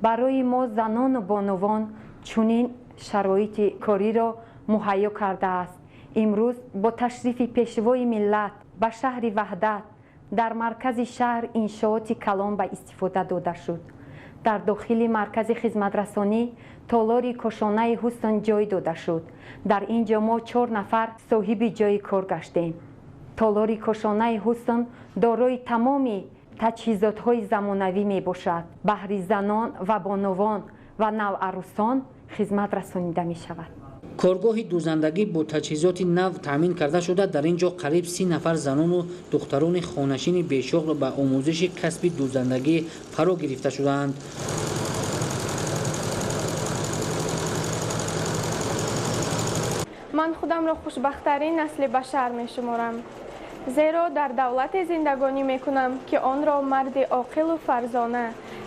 барои мо занону бонувон чунин шароити кориро муҳайё кардааст. Имрӯз бо ташрифи пешвои миллат ба шаҳри Ваҳдат дар маркази шаҳр иншооти калон ба истифода дода шуд. Дар дохили маркази хизматрасонӣ толори кошонаи ҳусн ҷой дода шуд. Дар ин ҷо мо 4 нафар соҳиби ҷойи кор гаштем. Толори кошонаи ҳусн дорои тамоми таҷҳизотҳои замонавӣ мебошад. Баҳри занон ва бонувон ва навъарусон хизмат расонида мешавад. Коргоҳи дӯзандагӣ бо таҷҳизоти нав таъмин карда шуда, дар ин ҷо қариб 30 нафар занону духтарони хонашини бешуғл ба омӯзиши касби дӯзандагӣ фаро гирифта шудаанд. Ман худамро хушбахттарин насли башар мешуморам, зеро дар давлате зиндагонӣ мекунам, ки онро марди оқилу фарзона,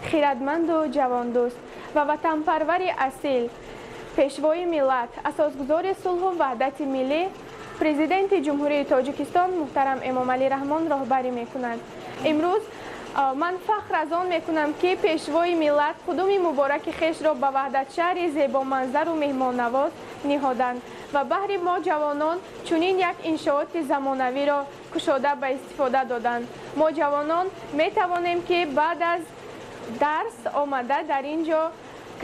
хирадманду ҷавондӯст ва ватанпарвари асил, пешвои миллат, асосгузори сулҳу ваҳдати миллӣ, президенти Ҷумҳурии Тоҷикистон муҳтарам Эмомалӣ Раҳмон роҳбарӣ мекунад. Имрӯз ман фахр аз он мекунам, ки пешвои миллат қудуми мубораки хешро ба ваҳдатшаҳри зебоманзару меҳмоннавоз ниҳоданд ва баҳри мо ҷавонон чунин як иншооти замонавиро кушода ба истифода доданд. Мо ҷавонон метавонем, ки баъд аз дарс омада дар ин ҷо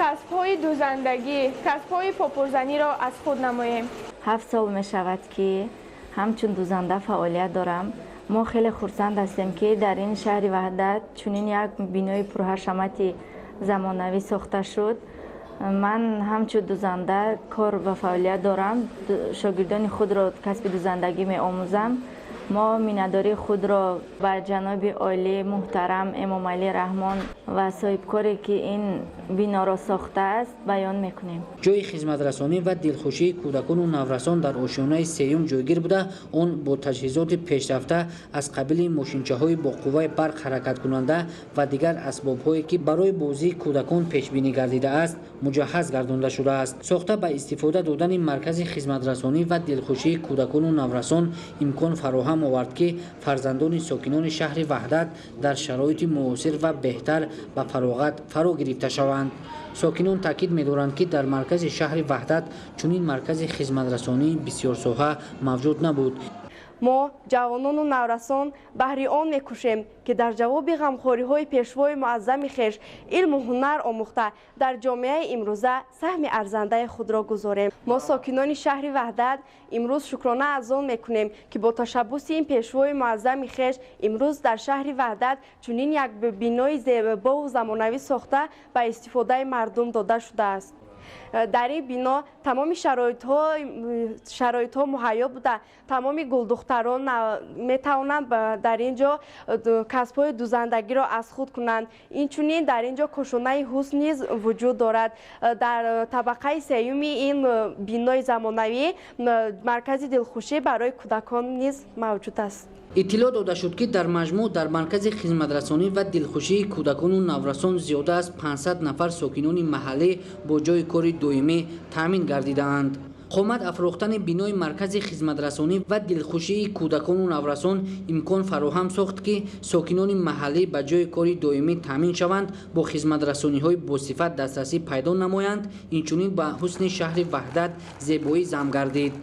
касбҳои дӯзандагӣ, касбҳои попурзаниро аз худ намоем. 7 сол мешавад, ки ҳамчун дӯзанда фаъолият дорам. Мо хеле хурсанд ҳастем, ки дар ин шаҳри Ваҳдат чунин як бинои пурҳашамати замонавӣ сохта шуд. Ман ҳамчун дӯзанда кор ва фаъолият дорам. Шогирдони худро касби дӯзандагӣ меомӯзам. Мо миннатдории худро ба ҷаноби олӣ муҳтарам Эмомалӣ Раҳмон ва соҳибкоре, ки ин биноро сохтааст, баён мекунем. Ҷойи хизматрасонӣ ва дилхушии кӯдакону наврасон дар ошёнаи сеюм ҷойгир буда, он бо таҷҳизоти пешрафта аз қабили мошинчаҳои бо қувваи барқ ҳаракаткунанда ва дигар асбобҳое, ки барои бозии кӯдакон пешбинӣ гардидааст, муҷаҳҳаз гардонда шудааст. Сохта ба истифода додани маркази хизматрасонӣ ва дилхушии кӯдакону наврасон имкон фароҳам овард, ки фарзандони сокинони шаҳри Ваҳдат дар шароити муосир ва беҳтар ба фароғат фаро гирифта шаванд. Сокинон таъкид медоранд, ки дар маркази шаҳри Ваҳдат чунин маркази хизматрасонии бисёрсоҳа мавҷуд набуд. Мо ҷавонону наврасон баҳри он мекӯшем, ки дар ҷавоби ғамхориҳои пешвои муаззами хеш илму ҳунар омӯхта дар ҷомеаи имрӯза саҳми арзандаи худро гузорем. Мо сокинони шаҳри Ваҳдат имрӯз шукрона аз он мекунем, ки бо ташаббуси ин пешвои муаззами хеш имрӯз дар шаҳри Ваҳдат чунин як бинои зебову замонавӣ сохта ба истифодаи мардум дода шудааст. Дар ин бино тамоми шароитҳо муҳайё буда, тамоми гулдухтарон метавонанд дар ин ҷо касбҳои дӯзандагиро аз худ кунанд. Инчунин дар ин ҷо кошонаи ҳусн низ вуҷуд дорад. Дар табақаи сеюми ин бинои замонавӣ маркази дилхушӣ барои кӯдакон низ мавҷуд аст. Иттилоъ дода шуд, ки дар маҷмӯъ дар маркази хизматрасонӣ ва дилхушии кӯдакону наврасон зиёда аз 500 нафар сокинони маҳаллӣ бо ҷойи кори доимӣ таъмин гардидаанд. Қомат афрохтани бинои маркази хизматрасонӣ ва дилхушии кӯдакону наврасон имкон фароҳам сохт, ки сокинони маҳаллӣ ба ҷойи кори доимӣ таъмин шаванд, бо хизматрасониҳои босифат дастрасӣ пайдо намоянд, инчунин ба ҳусни шаҳри Ваҳдат зебоӣ зам гардид.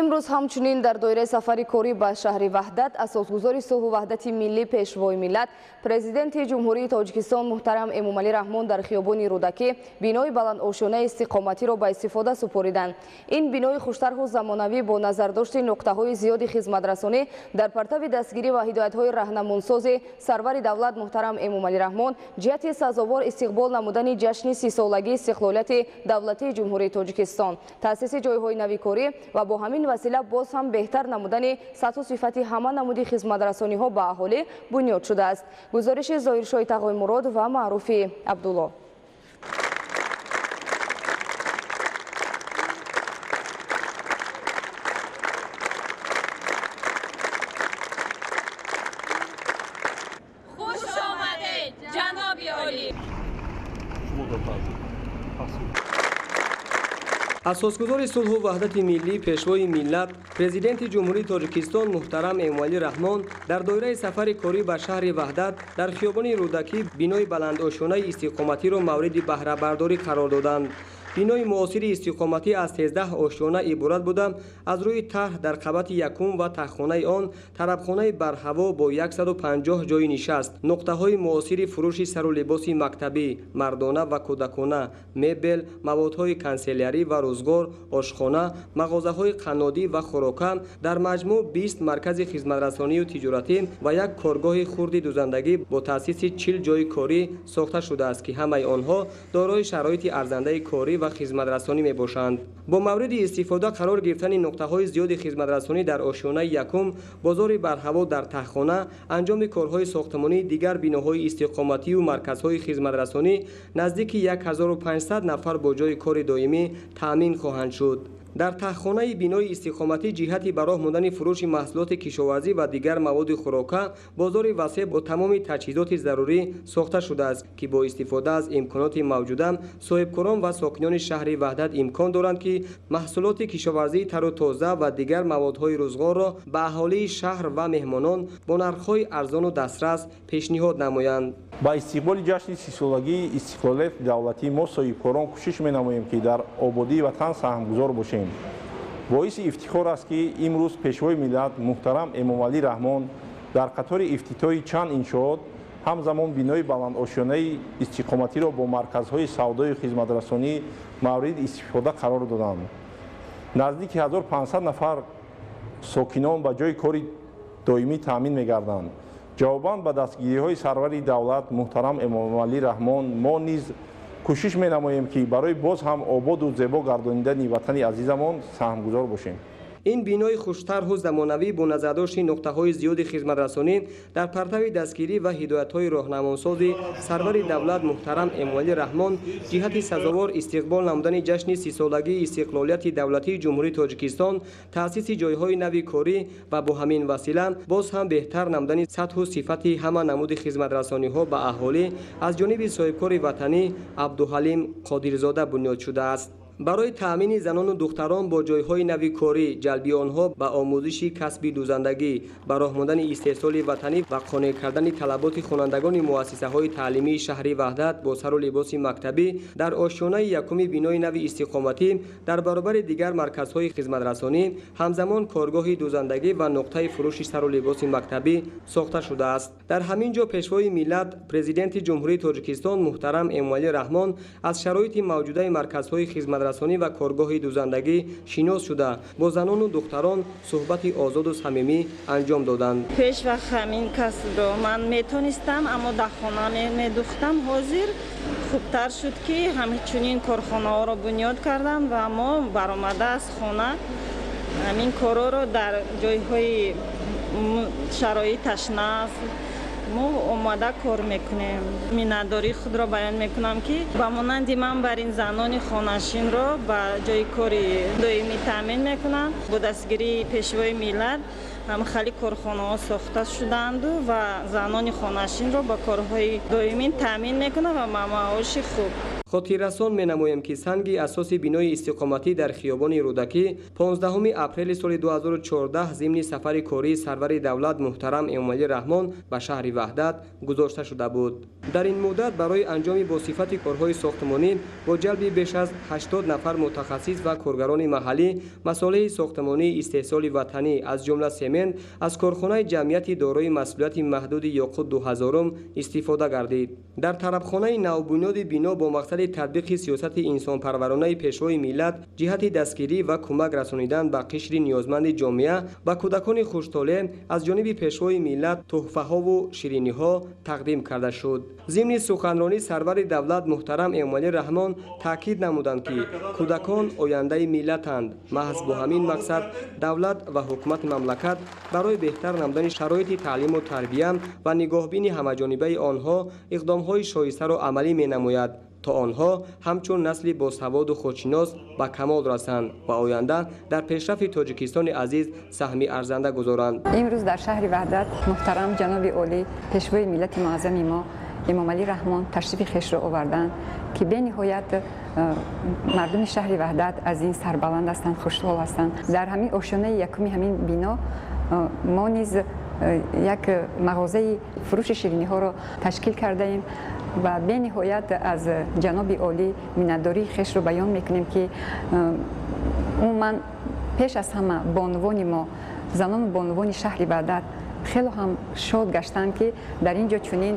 Имрӯз ҳамчунин дар доираи сафари корӣ ба шаҳри Ваҳдат асосгузори сулҳу ваҳдати миллӣ, пешвои миллат, президенти Ҷумҳурии Тоҷикистон муҳтарам Эмомалӣ Раҳмон дар хиёбони Рӯдакӣ бинои баландошёнаи истиқоматиро ба истифода супориданд. Ин бинои хуштарҳу замонавӣ бо назардошти нуқтаҳои зиёди хизматрасонӣ дар партави дастгирӣ ва ҳидоятҳои раҳнамунсози сарвари давлат муҳтарам Эмомалӣ Раҳмон ҷиҳати сазовор истиқбол намудани ҷашни 30-солагии истиқлолияти давлатии Ҷумҳурии Тоҷикистон, таъсиси ҷойҳои нави корӣ ва бо ҳамин васила боз ҳам беҳтар намудани сатҳу сифати ҳама намуди хизматрасониҳо ба аҳолӣ бунёд шудааст. Гузориши Зоҳиршоҳи Тағоймурод ва Маъруфи Абдулло. Хуш омадед, ҷаноби олӣ! Асосгузори сулҳу ваҳдати миллӣ, пешвои миллат, президенти Ҷумҳурии Тоҷикистон муҳтарам Эмомалӣ Раҳмон дар доираи сафари корӣ ба шаҳри Ваҳдат дар хиёбони Рӯдакӣ бинои баландошёнаи истиқоматиро мавриди баҳрабардорӣ қарор доданд. Бинои муосири истиқоматӣ аз 13 ошёна иборат буда, аз рӯи тарҳ дар қабати якум ва таҳхонаи он тарабхонаи барҳаво бо 150 ҷойи нишаст, нуқтаҳои муосири фурӯши сару либоси мактабӣ, мардона ва кӯдакона, мебел, маводҳои канселярӣ ва рӯзгор, ошхона, мағозаҳои қаннодӣ ва хӯрока, дар маҷмӯъ 20 маркази хизматрасонию тиҷоратӣ ва як коргоҳи хурди дузандагӣ бо таъсиси 40 ҷойи корӣ сохта шудааст, ки ҳамаи онҳо дорои шароити арзандаи корӣ ва хизматрасонӣ мебошанд. Бо мавриди истифода қарор гирифтани нуқтаҳои зиёди хизматрасонӣ дар ошёнаи якум, бозори барҳаво дар таҳхона, анҷоми корҳои сохтмонии дигар биноҳои истиқоматию марказҳои хизматрасонӣ наздики 1500 нафар бо ҷойи кори доимӣ таъмин хоҳанд шуд. Дар таҳхонаи бинои истиқоматӣ ҷиҳати ба роҳ мондани фурӯши маҳсулоти кишоварзӣ ва дигар маводи хӯрока бозори васеъ бо тамоми таҷҳизоти зарурӣ сохта шудааст, ки бо истифода аз имконоти мавҷуда соҳибкорон ва сокинони шаҳри Ваҳдат имкон доранд, ки маҳсулоти кишоварзии тару тоза ва дигар маводҳои рӯзғорро ба аҳолии шаҳр ва меҳмонон бо нархҳои арзону дастрас пешниҳод намоянд. Ба истиқболи ҷашни 30-солагии истиқлолияти давлатӣ мо соҳибкорон кӯшиш менамоем, ки дар ободии ватан саҳмгузор бошем. Боиси ифтихор аст, ки имрӯз пешвои миллат муҳтарам Эмомалӣ Раҳмон дар қатори ифтитоҳи чанд иншоот ҳамзамон бинои баландошёнаи истиқоматиро бо марказҳои савдою хизматрасонӣ мавриди истифода қарор доданд. Наздики 1500 нафар сокинон ба ҷойи кори доимӣ таъмин мегарданд. Ҷавобан ба дастгириҳои сарвари давлат муҳтарам Эмомалӣ Раҳмон мо низ кӯшиш менамоем, ки барои боз ҳам ободу зебо гардонидани ватани азизамон саҳмгузор бошем. Ин бинои хуштарҳу замонавӣ бо назардошти нуқтаҳои зиёди хизматрасонӣ дар партави дастгирӣ ва ҳидоятҳои роҳнамонсози сарвари давлат муҳтарам Эмомалӣ Раҳмон ҷиҳати сазовор истиқбол намудани ҷашни 30-солагии истиқлолияти давлатии Ҷумҳурии Тоҷикистон, таъсиси ҷойҳои нави корӣ ва бо ҳамин васила боз ҳам беҳтар намудани сатҳу сифати ҳама намуди хизматрасониҳо ба аҳолӣ аз ҷониби соҳибкори ватанӣ Абдуҳалим Қодирзода бунёд шудааст. Барои таъмини занону духтарон бо ҷойҳои нави корӣ, ҷалби онҳо ба омӯзиши касби дузандагӣ, ба роҳ мондани истеҳсоли ватанӣ ва қонеъ кардани талаботи хонандагони муассисаҳои таълимии шаҳри Ваҳдат бо сару либоси мактабӣ дар ошёнаи якуми бинои нави истиқоматӣ дар баробари дигар марказҳои хизматрасонӣ ҳамзамон коргоҳи дузандагӣ ва нуқтаи фурӯши сару либоси мактабӣ сохта шудааст. Дар ҳамин ҷо пешвои миллат, президенти Ҷумҳурии Тоҷикистон муҳтарам Эмомалӣ Раҳмон аз шароити мавҷудаи марказҳои хизматрасонӣ ва коргоҳи дузандагӣ шинос шуда, бо занону духтарон суҳбати озоду самимӣ анҷом доданд. Пеш вақт ҳамин касбро ман метонистам, аммо дар хона медухтам. Ҳозир хубтар шуд, ки ҳамчунин корхонаҳоро бунёд кардам ва мо баромада аз хона ҳамин корҳоро дар ҷойҳои шароиташ нав мо омада кор мекунем. Миннатдории худро баён мекунам, ки ба монанди ман бар ин занони хонашинро ба ҷойи кори доимӣ таъмин мекунам. Бо дастгирии пешвои миллат ҳамхали корхонаҳо сохта шудаанду ва занони хонашинро ба корҳои доимӣ таъмин мекунам ва ба маоши хуб. Хотиррасон менамоем, ки санги асоси бинои истиқоматӣ дар хиёбони Рӯдакӣ 15 апрели соли 2014 зимни сафари кории сарвари давлат муҳтарам Эмомалӣ Раҳмон ба шаҳри Ваҳдат гузошта шуда буд. Дар ин муддат барои анҷоми босифати корҳои сохтмонӣ бо ҷалби беш аз 80 нафар мутахассис ва коргарони маҳаллӣ масолеҳи сохтмонии истеҳсоли ватанӣ, аз ҷумла семент, аз корхонаи ҷамъияти дорои масъулияти маҳдуди Ёқут 2000 истифода гардид. Дар тарабхонаи навбунёди бино бо мақсади татбиқи сиёсати инсонпарваронаи пешвои миллат ҷиҳати дастгирӣ ва кӯмак расонидан ба қишри ниёзманди ҷомеа ба кӯдакони хуштолеъ аз ҷониби пешвои миллат тӯҳфаҳову шириниҳо тақдим карда шуд. Зимни суханронӣ сарвари давлат муҳтарам Эмомалӣ Раҳмон таъкид намуданд, ки кӯдакон ояндаи миллатанд. Маҳз бо ҳамин мақсад давлат ва ҳукумати мамлакат барои беҳтар намудани шароити таълиму тарбия ва нигоҳбини ҳамаҷонибаи онҳо иқдомҳои шоистаро амалӣ менамояд, то онҳо ҳамчун насли босаводу худшинос ба камол расанд ва оянда дар пешрафти Тоҷикистони азиз саҳми арзанда гузоранд. Имрӯз дар шаҳри Ваҳдат муҳтарам ҷаноби олӣ, пешвои миллати муаззами мо Эмомалӣ Раҳмон ташрифи хешро оварданд, ки бениҳоят мардуми шаҳри Ваҳдат аз ин сарбаланд ҳастанд, хушҳол ҳастанд. Дар ҳамин ошёнаи якуми ҳамин бино мо низ як мағозаи фурӯши шириниҳоро ташкил кардаем ва бениҳоят аз ҷаноби олӣ миннатдории хешро баён мекунем, ки умуман пеш аз ҳама бонувони мо, занону бонувони шаҳри Ваҳдат хело ҳам шод гаштанд, ки дар ин ҷо чунин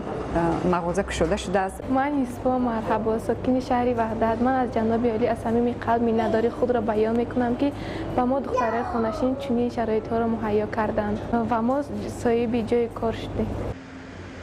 мағоза кушода шудааст. Ман Исфо Марҳабо, сокини шаҳри Ваҳдат. Ман аз ҷаноби олӣ аз самими қалб миннатдории худро баён мекунам, ки ба мо духтарои хонашин чунин шароитҳоро муҳайё карданд ва мо соҳиби ҷои кор шудем.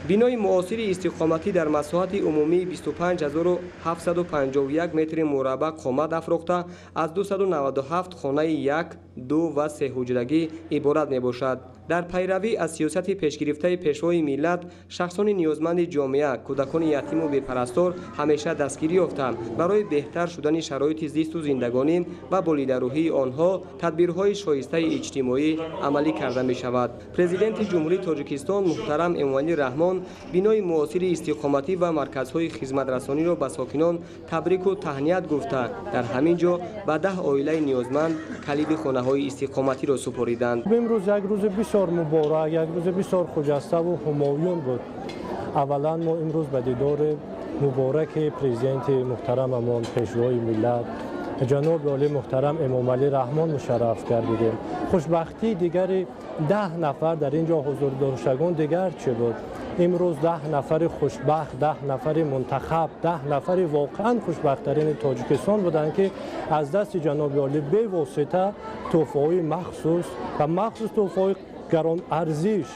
Бинои муосири истиқоматӣ дар масоҳати умумии 25751 метри мураббаъ қомат афрохта аз 297 хонаи 1, 2 ва 3 ҳуҷрагӣ иборат мебошад. Дар пайравӣ аз сиёсати пешгирифтаи пешвои миллат, шахсони ниёзманди ҷомеа, кӯдакони ятиму бепарастор ҳамеша дастгирӣ ёфта, барои беҳтар шудани шароити зисту зиндагонӣ ва болидарӯҳии онҳо тадбирҳои шоистаи иҷтимоӣ амалӣ карда мешавад. Президенти Ҷумҳурии Тоҷикистон муҳтарам Эмомалӣ Раҳмон бинои муосири истиқоматӣ ва марказҳои хизматрасониро ба сокинон табрику таҳният гуфта, дар ҳамин ҷо ба 10 оилаи ниёзманд калиди хонаҳои истиқоматиро супориданд. Имрӯз як рӯзи бисёр муборак, як рӯзи бисёр хуҷаставу ҳумоюн буд. Аввалан мо имрӯз ба дидори мубораки президенти муҳтарамамон, пешвои миллат ҷаноби олӣ муҳтарам Эмомалӣ Раҳмон мушарраф гардидем. Хушбахтии дигари 10 нафар дар ин ҷо ҳузурдоштагон дигар чӣ буд? Имрӯз 10 нафари хушбахт, 10 нафари мунтахаб, 10 нафари воқеан хушбахттарини Тоҷикистон буданд, ки аз дасти ҷаноби олӣ бевосита тӯҳфаҳои махсус ва махсус тӯҳфаҳои гаронарзиш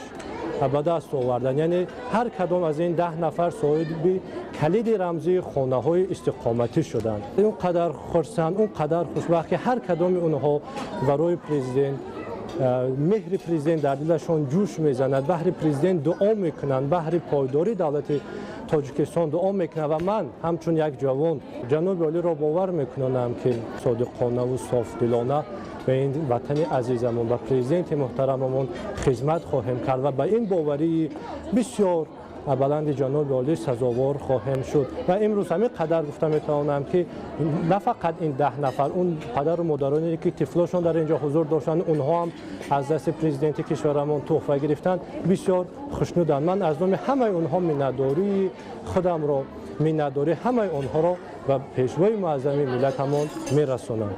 ба даст оварданд. Яъне ҳар кадом аз ин 10 нафар соҳиби калиди рамзии хонаҳои истиқоматӣ шуданд. Он қадар хурсанд, он қадар хушбахт, ки ҳар кадоми онҳо барои президент, меҳри президент дар дилашон ҷӯш мезанад, баҳри президент дуо мекунанд, баҳри пойдории давлати Тоҷикистон дуо мекунанд. Ва ман ҳамчун як ҷавон ҷаноби олиро бовар мекунонам, ки содиқонаву софдилона ба ин ватани азизамон, ба президенти муҳтарамамон хизмат хоҳем кард ва ба ин боварии бисёр баланди ҷаноби олӣ сазовор хоҳем шуд. Ва имрӯз ҳамин қадар гуфта метавонам, ки на фақат ин 10 нафар, он падару модароне ки тифлошон дар ин ҷо ҳузур доштанд, онҳо ҳам аз дасти президенти кишварамон тӯҳфа гирифтанд, бисёр хушнуданд. Ман аз номи ҳамаи онҳо миннатдории худамро, миннатдории ҳамаи онҳоро ба пешвои муаззами миллатамон мерасонам.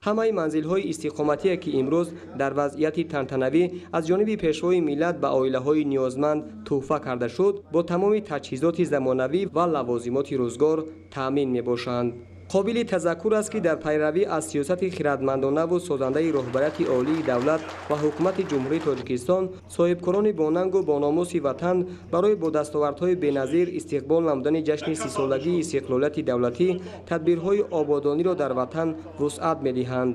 Ҳамаи манзилҳои истиқоматие, ки имрӯз дар вазъияти тантанавӣ аз ҷониби пешвои миллат ба оилаҳои ниёзманд тӯҳфа карда шуд, бо тамоми таҷҳизоти замонавӣ ва лавозимоти рӯзгор таъмин мебошанд. Қобили тазаккур аст, ки дар пайравӣ аз сиёсати хирадмандонаву созандаи роҳбарияти олии давлат ва ҳукумати Ҷумҳурии Тоҷикистон, соҳибкорони бонангу бономуси ватан барои бо дастовардҳои беназир истиқбол намудани ҷашни 30-солагии истиқлолияти давлатӣ тадбирҳои ободониро дар ватан вусъат медиҳанд.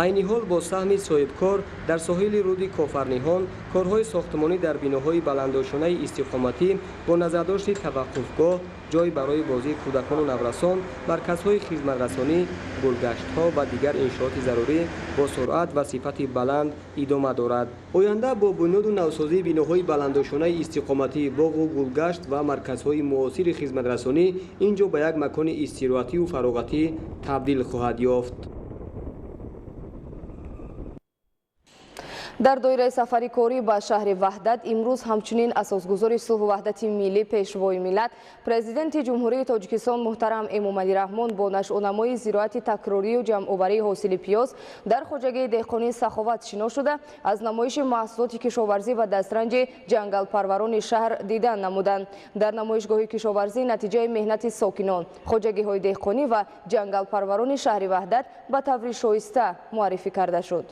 Айни ҳол бо саҳми соҳибкор дар соҳили руди Кофарниҳон корҳои сохтмонӣ дар биноҳои баландошонаи истиқоматӣ бо назардошти таваққуфгоҳ, ҷой барои бозии кӯдакону наврасон, марказҳои хизматрасонӣ, гулгаштҳо ва дигар иншооти зарурӣ бо суръат ва сифати баланд идома дорад. Оянда бо бунёду навсозии биноҳои баландошонаи истиқоматӣ, боғу гулгашт ва марказҳои муосири хизматрасонӣ ин ҷо ба як макони истироҳатию фароғатӣ табдил хоҳад ёфт. Дар доираи сафари корӣ ба шаҳри Ваҳдат имрӯз ҳамчунин асосгузори сулҳу ваҳдати миллӣ, Пешвои миллат, Президенти Ҷумҳурии Тоҷикистон муҳтарам Эмомалӣ Раҳмон бо нашъунамои зироати такрорию ҷамъоварии ҳосили пиёз дар хоҷагии деҳқонии Саховат шинос шуда, аз намоиши маҳсулоти кишоварзӣ ва дастранҷи ҷангалпарварони шаҳр дидан намуданд. Дар намоишгоҳи кишоварзӣ натиҷаи меҳнати сокинон, хоҷагиҳои деҳқонӣ ва ҷангалпарварони шаҳри Ваҳдат ба таври шоиста муаррифӣ карда шуд.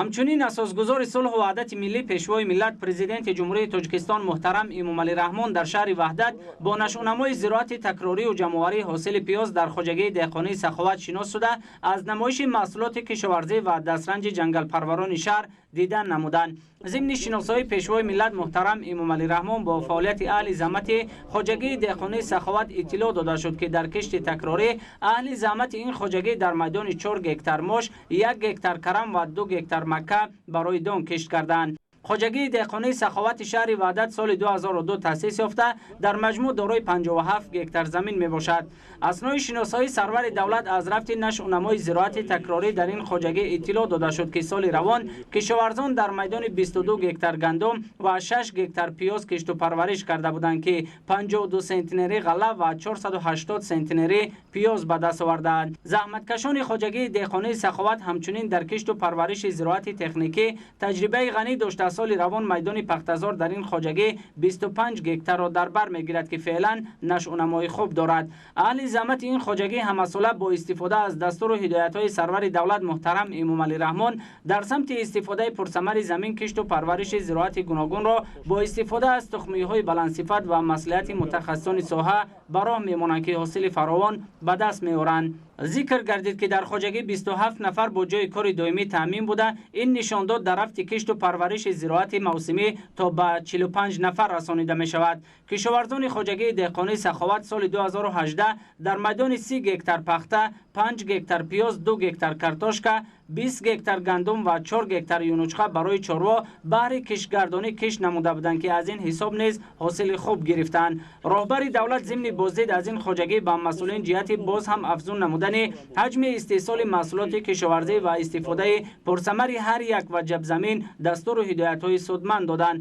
Ҳамчунин асосгузори сулҳу ваҳдати миллӣ, Пешвои миллат, Президенти Ҷумҳурии Тоҷикистон муҳтарам Эмомалӣ Раҳмон дар шаҳри Ваҳдат бо нашъунамои зироати такрорию ҷамъоварии ҳосили пиёз дар хоҷагии деҳқонии Саховат шинос шуда, аз намоиши маҳсулоти кишоварзӣ ва дастранҷи ҷангалпарварони шаҳр дидан намуданд. Зимни шиносоии Пешвои миллат муҳтарам Эмомалӣ Раҳмон бо фаъолияти аҳли заҳмати хоҷагии деҳқонии Саховат иттилоъ дода шуд, ки дар кишти такрорӣ аҳли заҳмати ин хоҷагӣ дар майдони 4 гектар мош, 1 гектар карам ва 2 гектар макка барои дон кишт карданд. Хоҷагии деҳқонии Саховати шаҳри Ваҳдат соли 2002 таъсис ёфта, дар маҷмӯъ дорои 57 гектар замин мебошад. Аснои шиносоии сарвари давлат аз рафти нашъунамои зироати такрорӣ дар ин хоҷагӣ иттилоъ дода шуд, ки соли равон кишоварзон дар майдони 22 гектар гандум ва 6 гектар пиёз кишту парвариш карда буданд, ки 52 сентнери ғалла ва 480 сентнери пиёз ба даст овардаанд. Заҳматкашони хоҷагии деҳқонии Саховат ҳамчунин дар кишту парвариши зироати техникӣ таҷрибаи ғанӣ дошта, соли равон майдони пахтазор дар ин хоҷагӣ 25 гектарро дар бар мегирад, ки феълан нашъунамои хуб дорад. Аҳли заҳмати ин хоҷагӣ ҳамасола бо истифода аз дастуру ҳидоятҳои сарвари давлат муҳтарам Эмомалӣ Раҳмон дар самти истифодаи пурсамари замин, кишту парвариши зироати гуногунро бо истифода аз тухмиҳои баландсифат ва маслиҳати мутахассисони соҳа ба роҳ мемонанд, ки ҳосили фаровон ба даст меоранд. Зикр гардид, ки дар хоҷагӣ 27 нафар бо ҷои кори доимӣ таъмин буда, ин нишондод дар рафти кишту парвариши зироати мавсимӣ то ба 45 нафар расонида мешавад. Кишоварзони хоҷагии деҳқонии Саховат соли 2018 дар майдони 30 гектар пахта, 5 гектар пиёз, 2 гектар картошка, 20 гектар гандум ва 4 гектар юнучқа барои чорво баҳри киштгардонӣ кишт намуда буданд, ки аз ин ҳисоб низ ҳосили хуб гирифтанд. Роҳбари давлат зимни боздид аз ин хоҷагӣ ба масъулин ҷиҳати боз ҳам афзун намудани ҳаҷми истеҳсоли маҳсулоти кишоварзӣ ва истифодаи пурсамари ҳар як ваҷаб замин дастуру ҳидоятҳои судманд доданд.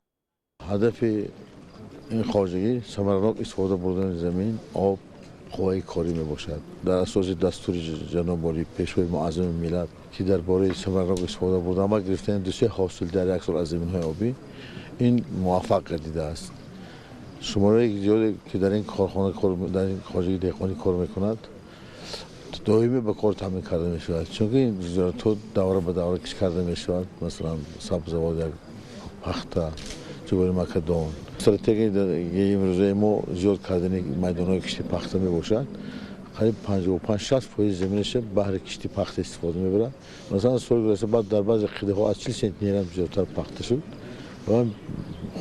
Ҳадафи ин хоҷагӣ самаранок истифода бурдани замин, об, қувваи корӣ мебошад. Дар асоси дастури ҷаноби олӣ, Пешвои муаззами миллат, ки дар бораи самаранок истифода бурдан ва гирифтани 2-3 ҳосил дар як сол аз заминҳои обӣ, ин муваффақ гардидааст. Шумораи зиёде ки дар ин корхона, дар ин хоҷагии деҳқонӣ кор мекунад, доимӣ ба кор таъмин карда мешавад, чунки ин зироатҳо давра ба давра кишт карда мешавад, масалан сабзавот, як пахта, ҷувори макка, дон. Стратегияи имрӯзаи мо зиёд кардани майдонҳои кишти пахта мебошад. Қариб 55-60% заминаша баҳри кишти пахта истифода мебарад. Масалан, соли гузашта баъд дар баъзе қидаҳо аз 40 сентнерам зиёдтар пахта шуд. Ва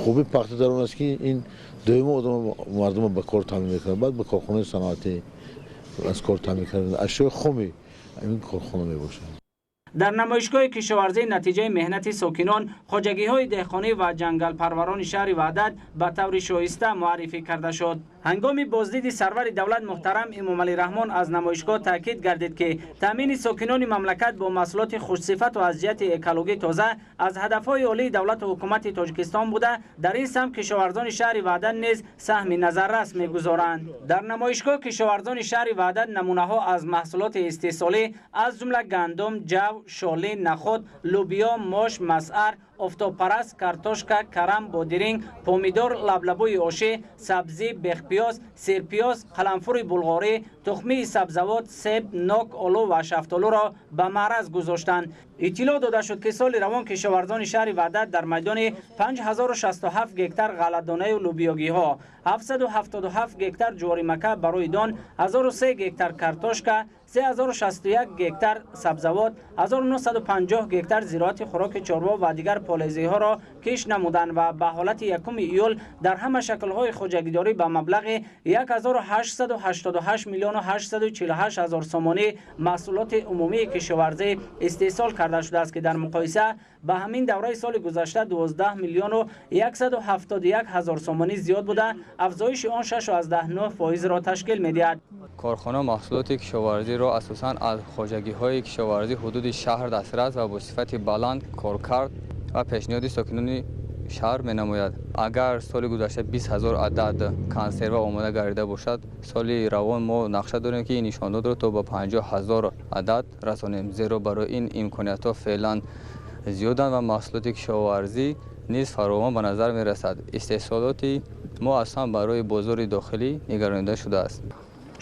хуби пахта дар он аст, ки ин доимо одам мардумро ба кор таъмин мекунад, баъд ба корхонаи саноатӣ аз кор таъмин кардан ашёи хоми ин корхона мебошад. Дар намоишгоҳи кишоварзӣ натиҷаи меҳнати сокинон, хоҷагиҳои деҳқонӣ ва ҷангалпарварони шаҳри Ваҳдат ба таври шоиста муаррифӣ карда шуд. Ҳангоми боздиди сарвари давлат муҳтарам Эмомалӣ Раҳмон аз намоишгоҳ таъкид гардид, ки таъмини сокинони мамлакат бо маҳсулоти хушсифату аз ҷиҳати экологӣ тоза аз ҳадафҳои олии давлату ҳукумати Тоҷикистон буда, дар ин самт кишоварзони шаҳри Ваҳдат низ саҳми назаррас мегузоранд. Дар намоишгоҳ кишоварзони шаҳри Ваҳдат намунаҳо аз маҳсулоти истеҳсолӣ аз ҷумла гандум, ҷав, шолӣ, наход, лӯбиё, мош, масъар, офтобпараст, картошка, карам, бодиринг, помидор, лаблабӯи ошӣ, сабзӣ, бехпиёз, сирпиёз, қаламфури булғорӣ, тухмии сабзавот, себ, нок, олу ва шафтолуро ба маъраз гузоштанд. Иттилоъ дода шуд, ки соли равон кишоварзони шаҳри Ваҳдат дар майдони 5067 гектар ғалладонаю лӯбиёгиҳо, 777 гектар ҷуворимакка барои дон, 1003 гектар картошка, 3061 гектар сабзавот, 1950 гектар зироати хӯроки чорво ва дигар полезиҳоро кишт намуданд ва ба ҳолати 1 июл дар ҳама шаклҳои хоҷагидорӣ ба маблағи 1888 миллиону 848 ҳазор сомонӣ маҳсулоти умумии кишоварзӣ истеҳсол карда шудааст, ки дар муқоиса ба ҳамин давраи соли гузашта 12 миллиону 171 ҳазор сомонӣ зиёд буда, афзоиши он 6.9%-ро ташкил медиҳад. Корхона маҳсулоти кишоварзиро асосан аз хоҷагиҳои кишоварзӣ ҳудуди шаҳр дастрас ва бо сифати баланд коркард ва пешниҳоди сокинони шаҳр менамояд. Агар соли гузашта 20 ҳазор адад консерва омода гардида бошад, соли равон мо нақша дорем, ки ин нишондодро то ба 50 ҳазор адад расонем, зеро барои ин имкониятҳо феълан зиёданд ва маҳсулоти кишоварзӣ низ фаровон ба назар мерасад. Истеҳсолоти мо аслан барои бозори дохилӣ нигаронида шудааст.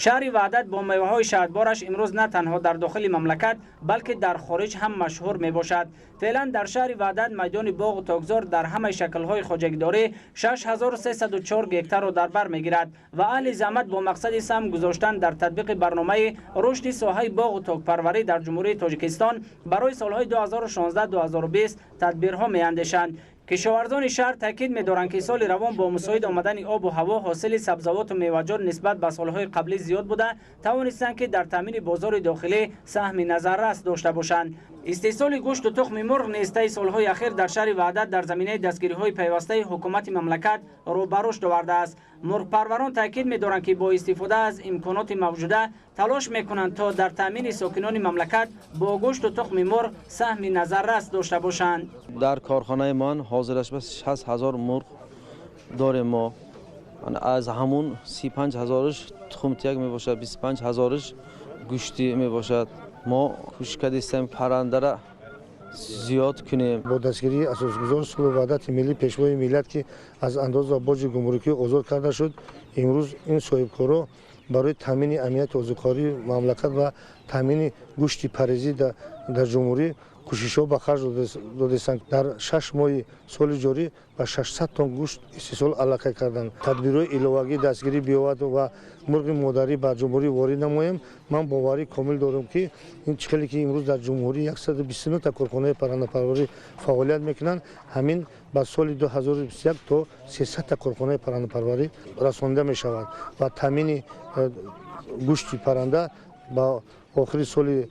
Шаҳри Ваҳдат бо меваҳои шаҳдбораш имрӯз на танҳо дар дохили мамлакат, балки дар хориҷ ҳам машҳур мебошад. Феълан дар шаҳри Ваҳдат майдони боғу токзор дар ҳамаи шаклҳои хоҷагидорӣ 6304 гектарро дар бар мегирад ва аҳли заҳмат бо мақсади саҳм гузоштан дар татбиқи барномаи рушди соҳаи боғу токпарварӣ дар Ҷумҳурии Тоҷикистон барои солҳои 2016-2020 тадбирҳо меандешанд. Кишоварзони шаҳр таъкид медоранд, ки соли равон бо мусоид омадани обу ҳаво ҳосили сабзавоту меваҷот нисбат ба солҳои қаблӣ зиёд буда, тавонистанд, ки дар таъмини бозори дохилӣ саҳми назаррас дошта бошанд. Истеҳсоли гӯшту тухми мурғ низ таи солҳои ахир дар шаҳри Ваҳдат дар заминаи дастгириҳои пайвастаи ҳукумати мамлакат рӯ ба рушд овардааст. Мурғпарварон таъкид медоранд, ки бо истифода аз имконоти мавҷуда талош мекунанд, то дар таъмини сокинони мамлакат бо гӯшту тухми мурғ саҳми назаррас дошта бошанд. Дар корхонаи ман ҳозираш ба 60 ҳазор мурғ дорем мо. Аз ҳамун 35 ҳазораш тухмтияк мебошад, 25 ҳазораш гӯштӣ мебошад. Мо кӯшиш кардем паррандара зиёд кунем. Бо дастгирии асосгузори сулҳу ваҳдати миллӣ, пешвои миллат, ки аз андоз ва боҷи гумрукӣ озод карда шуд, имрӯз ин соҳибкорро барои таъмини амнияти озуқавории мамлакат ва таъмини гӯшти парезӣ дар ҷумҳурӣ кӯшишҳо ба харҷ додастанд. Дар 6 моҳи соли ҷорӣ ба 600 тонн гӯшт истеҳсол аллакай карданд. Тадбирҳои иловагӣ дастгирӣ биёвад ва мурғи модарӣ ба ҷумҳурӣ ворид намоем. Ман боварӣ комил дорам, ки ин чӣ хеле ки имрӯз дар ҷумҳурӣ 129 та корхонаи паррандапарварӣ фаъолият мекунанд, ҳамин ба соли 2021 то 300 та корхонаи паррандапарварӣ расонида мешавад ва таъмини гӯшти парранда ба охири соли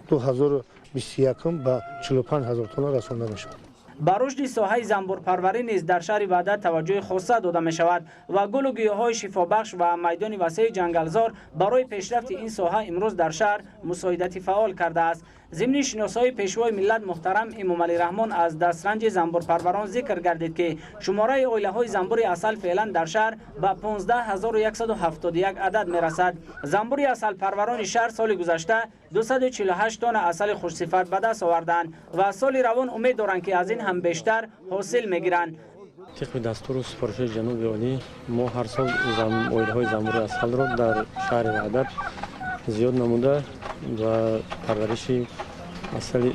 2021 ба 45 ҳазор тонна расонда мешавад. Ба рушди соҳаи занбурпарварӣ низ дар шаҳри Ваҳдат таваҷҷӯҳи хоса дода мешавад ва гулу гиёҳҳои шифобахш ва майдони васеи ҷангалзор барои пешрафти ин соҳа имрӯз дар шаҳр мусоидати фаъол кардааст. Зимни шиносоии пешвои миллат муҳтарам Эмомалӣ Раҳмон аз дастранҷи занбурпарварон зикр гардид, ки шумораи оилаҳои занбури асал феълан дар шаҳр ба 15171 адад мерасад. Занбури асалпарварони шаҳр соли гузашта 248 тонна асали хушсифат ба даст оварданд ва соли равон умед доранд, ки аз ин ҳам бештар ҳосил мегиранд. Тибқи дастуру супоришҳои ҷаноби олӣ мо ҳар сол оилаҳои занбури асалро дар шаҳри Ваҳдат зиёд намуда ва парвариши асали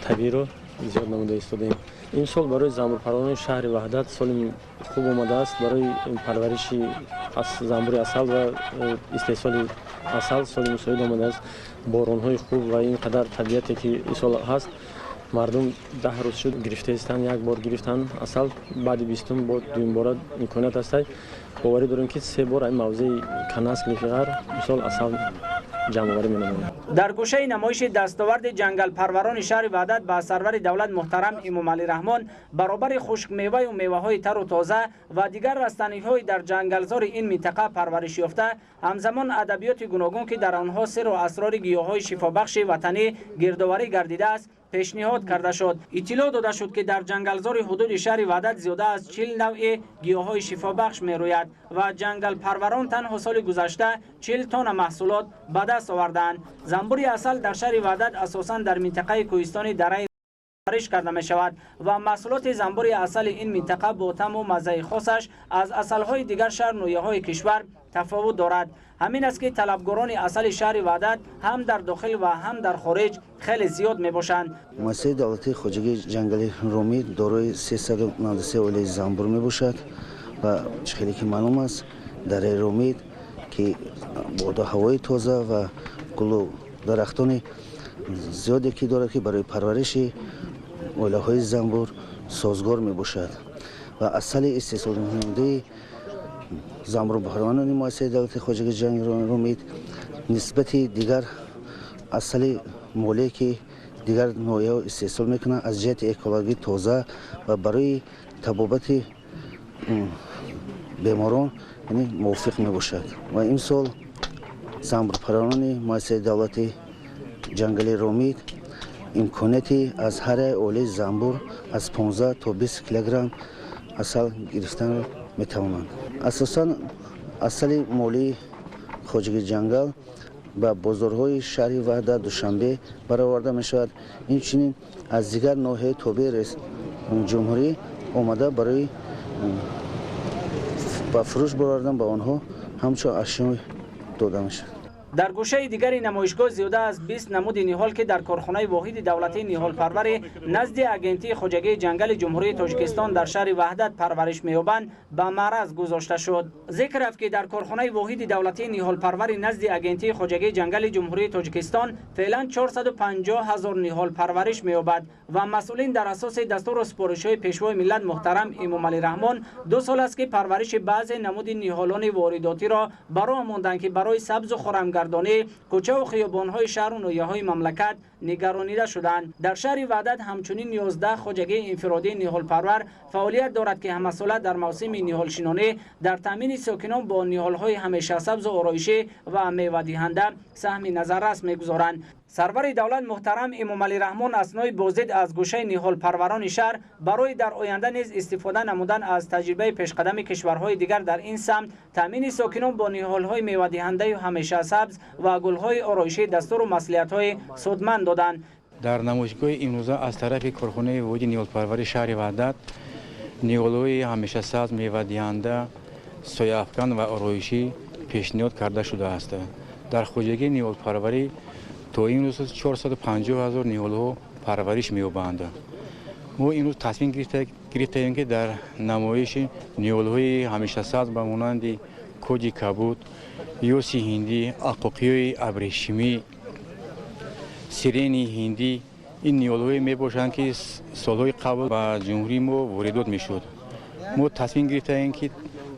табииро зиёд намуда истодаем. Ин сол барои занбурпарварони шаҳри Ваҳдат соли хуб омадааст. Барои парвариши занбури асал ва истеҳсоли асал соли мусоид омадааст. Боронҳои хуб ва ин қадар табиате ки ин сол ҳаст, мардум 10 рӯз шуд гирифта истанд, як бор гирифтанд асал, баъди 20 бор дуюмбора имконият ҳастай. Боварӣ дорем, ки 3 бор ин мавзеи Канаск Лифиғар мисол асал ҷамъоварӣ менамояд. Дар гӯшаи намоиши дастоварди ҷангалпарварони шаҳри Ваҳдат ба сарвари давлат муҳтарам Эмомалӣ Раҳмон баробари хушкмеваю меваҳои тару тоза ва дигар растаниҳои дар ҷангалзори ин минтақа парвариш ёфта, ҳамзамон адабиёти гуногун, ки дар онҳо сирру асрори гиёҳҳои шифобахши ватанӣ гирдоварӣ гардидааст, пешниҳод карда шуд. Иттилоъ дода шуд, ки дар ҷангалзори ҳудуди шаҳри Ваҳдат зиёда аз 40 навъи гиёҳҳои шифобахш мерӯяд ва ҷангалпарварон танҳо соли гузашта 40 тонна маҳсулот ба даст оварданд. Занбури асал дар шаҳри Ваҳдат асосан дар минтақаи кӯҳистони дараи парвариш карда мешавад ва маҳсулоти занбури асали ин минтақа бо таъму маззаи хосаш аз асалҳои дигар шаҳр ноҳияҳои кишвар тафовут дорад. Ҳамин аст, ки талабгорони асали шаҳри Ваҳдат ҳам дар дохил ва ҳам дар хориҷ хеле зиёд мебошанд. Муассисаи давлатии хоҷагии ҷангали Ромӣ дорои 393 оилаи занбур мебошад ва чӣ хеле ки маълум аст, дараи Ромид ки боду ҳавои тоза ва Гулу дарахтони зиёде ки дорад, ки барои парвариши оилаҳои занбур созгор мебошад. Ва асали истеҳсолкунандаи занбурпарварони муассисаи давлати хоҷагии ҷангали Ромит нисбати дигар асали молие, ки дигар ноҳияҳо истеҳсол мекунанд, аз ҷиҳати экологӣ тоза ва барои табобати беморон мувофиқ мебошад. Ва имсол занбурпарварони муассисаи давлати ҷангали Ромит имконияти аз ҳар як оилаи занбур аз 15 то 20 килограмм асал гирифтанро метавонанд. Асосан асали молии хоҷагии ҷангал ба бозорҳои шаҳри Ваҳдат, Душанбе бароварда мешавад. Инчунин аз дигар ноҳияи тобеи ҷумҳурӣ омада барои ба фурӯш баровардан ба онҳо ҳамчун ашё дода мешавад. Дар гӯшаи дигари намоишгоҳ зиёда аз 20 намуди ниҳол, ки дар корхонаи воҳиди давлатии ниҳолпарварӣ назди Агентии хоҷагии ҷангали Ҷумҳурии Тоҷикистон дар шаҳри Ваҳдат парвариш меёбанд, ба маъраз гузошта шуд. Зикр рафт, ки дар корхонаи воҳиди давлатии ниҳолпарварӣ назди Агентии хоҷагии ҷангали Ҷумҳурии Тоҷикистон феълан 450 ҳазор ниҳол парвариш меёбад ва масъулин дар асоси дастуру супоришҳои Пешвои миллат муҳтарам Эмомалӣ Раҳмон 2 сол аст, ки парвариши баъзе намуди ниҳолони воридотиро ба роҳ монданд, ки барои сабзу хурамгардонӣ кӯчаву хиёбонҳои шаҳру ноҳияҳои мамлакат нигаронида шуданд. Дар шаҳри Ваҳдат ҳамчунин 11 хоҷагии инфиродии ниҳолпарвар фаъолият дорад, ки ҳамасола дар мавсими ниҳолшинонӣ дар таъмини сокинон бо ниҳолҳои ҳамешасабзу ороишӣ ва мевадиҳанда саҳми назаррас мегузоранд. Сарвари давлат муҳтарам Эмомалӣ Раҳмон аснои боздид аз гӯшаи ниҳолпарварони шаҳр барои дар оянда низ истифода намудан аз таҷрибаи пешқадами кишварҳои дигар дар ин самт, таъмини сокинон бо ниҳолҳои мевадиҳандаю ҳамешасабз ва гулҳои ороишӣ дастуру маслиҳатҳои судманд доданд. Дар намоишгоҳи имрӯза аз тарафи корхонаи воҳиди ниҳолпарварии шаҳри Ваҳдат ниҳолҳои ҳамешасабз, мевадиҳанда, сояафкан ва ороишӣ пешниҳод карда шудааст. Дар хоҷагии ниҳолпарварӣ то имрӯз 450 ҳазор ниҳолҳо парвариш меёбанд. Мо имрӯз тасмим гирифтаем, ки дар намоиши ниҳолҳои ҳамешасабз ба монанди коҷи кабуд, ёси ҳиндӣ, ақоқиҳои абрешимӣ, сирени ҳиндӣ, ин ниҳолҳое мебошанд, ки солҳои қабл ба ҷумҳурии мо воридот мешуд. Мо тасмим гирифтаем, ки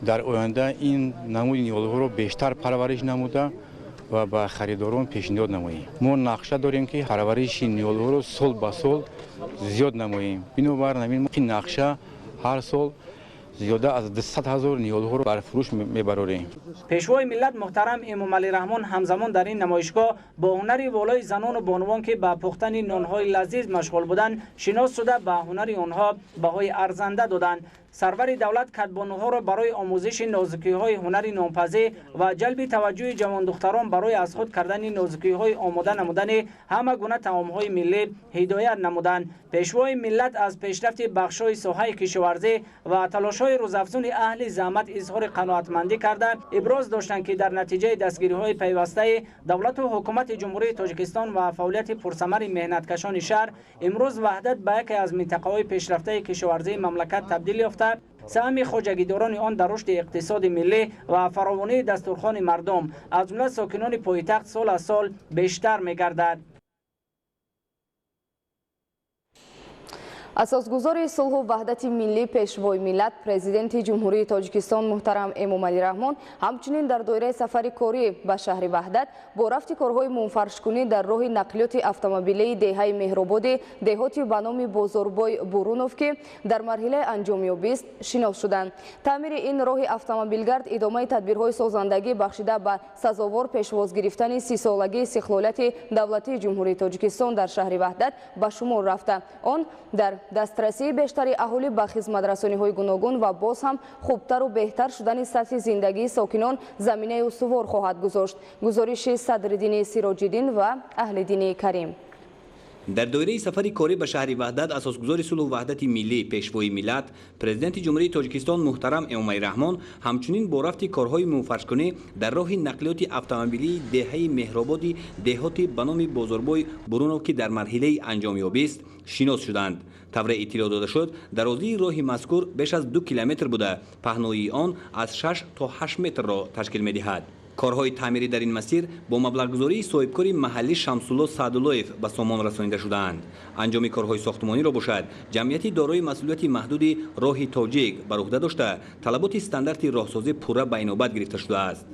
дар оянда ин намуди ниҳолҳоро бештар парвариш намуда ва ба харидорон пешниҳод намоем. Мо нақша дорем, ки парвариши ниҳолҳоро сол ба сол зиёд намоем. Бинобар ҳамин нақша ҳар сол зиёда аз 200 ҳазор ниҳолҳоро бар фурӯш мебарорем. Пешвои миллат муҳтарам Эмомалӣ Раҳмон ҳамзамон дар ин намоишгоҳ бо ҳунари волои занону бонувон, ки ба пухтани нонҳои лазиз машғул буданд, шинос шуда ба ҳунари онҳо баҳои арзанда доданд. Сарвари давлат кадбонуҳоро барои омӯзиши нозукиҳои ҳунари нонпазӣ ва ҷалби таваҷҷӯҳи ҷавондухтарон барои аз худ кардани нозукиҳои омода намудани ҳама гуна таомҳои миллӣ ҳидоят намуданд. Пешвои миллат аз пешрафти бахшҳои соҳаи кишоварзӣ ва талошҳои рӯзафзуни аҳли заҳмат изҳори қаноатмандӣ карда иброз доштанд, ки дар натиҷаи дастгириҳои пайвастаи давлату ҳукумати Ҷумҳурии Тоҷикистон ва фаъолияти пурсамари меҳнаткашони шаҳр имрӯз Ваҳдат ба яке аз минтақаҳои пешрафтаи кишоварзии мамлакат табдил ёфта, саҳми хоҷагидорони он дар рушди иқтисоди миллӣ ва фаровонии дастурхони мардум, аз ҷумла сокинони пойтахт, сол аз сол бештар мегардад. Асосгузори сулҳу ваҳдати миллӣ, Пешвои миллат, Президенти Ҷумҳурии Тоҷикистон муҳтарам Эмомалӣ Раҳмон ҳамчунин дар доираи сафари корӣ ба шаҳри Ваҳдат бо рафти корҳои мунфаршкунӣ дар роҳи нақлиёти автомобилии деҳаи Меҳрободи деҳоти ба номи Бозорбой Бурунов, ки дар марҳилаи анҷомёбист, шинос шуданд. Таъмири ин роҳи автомобилгард идомаи тадбирҳои созандагӣ бахшида ба сазовор пешвоз гирифтани 30-солагии истиқлолияти давлатии Ҷумҳурии Тоҷикистон дар шаҳри Ваҳдат ба шумор рафта. Он дар дастрасии бештари аҳолӣ ба хизматрасониҳои гуногун ва боз ҳам хубтару беҳтар шудани сатҳи зиндагии сокинон заминаи устувор хоҳад гузошт. Гузориши Садриддини Сироҷиддин ва Аҳлиддини Карим. Дар доираи сафари корӣ ба шаҳри Ваҳдат асосгузори сулҳу ваҳдати миллӣ, Пешвои миллат, Президенти Ҷумҳурии Тоҷикистон муҳтарам Эмомалӣ Раҳмон ҳамчунин бо рафти корҳои мунфаршкунӣ дар роҳи нақлиёти автомобилии деҳаи Меҳрободи деҳоти ба номи Бозорбой Бурунов, ки дар марҳилаи анҷомёбист, шинос шуданд. Тавре иттилоъ дода шуд, дарозии роҳи мазкур беш аз 2 километр буда, паҳноии он аз 6 то 8 метрро ташкил медиҳад. Корҳои таъмирӣ дар ин масир бо маблағгузории соҳибкори маҳаллӣ Шамсулло Саъдуллоев ба сомон расонида шудаанд. Анҷоми корҳои сохтмониро бошад ҷамъияти дорои масъулияти маҳдуди роҳи тоҷик бар уҳда дошта, талаботи стандарти роҳсозӣ пурра ба инобат гирифта шудааст.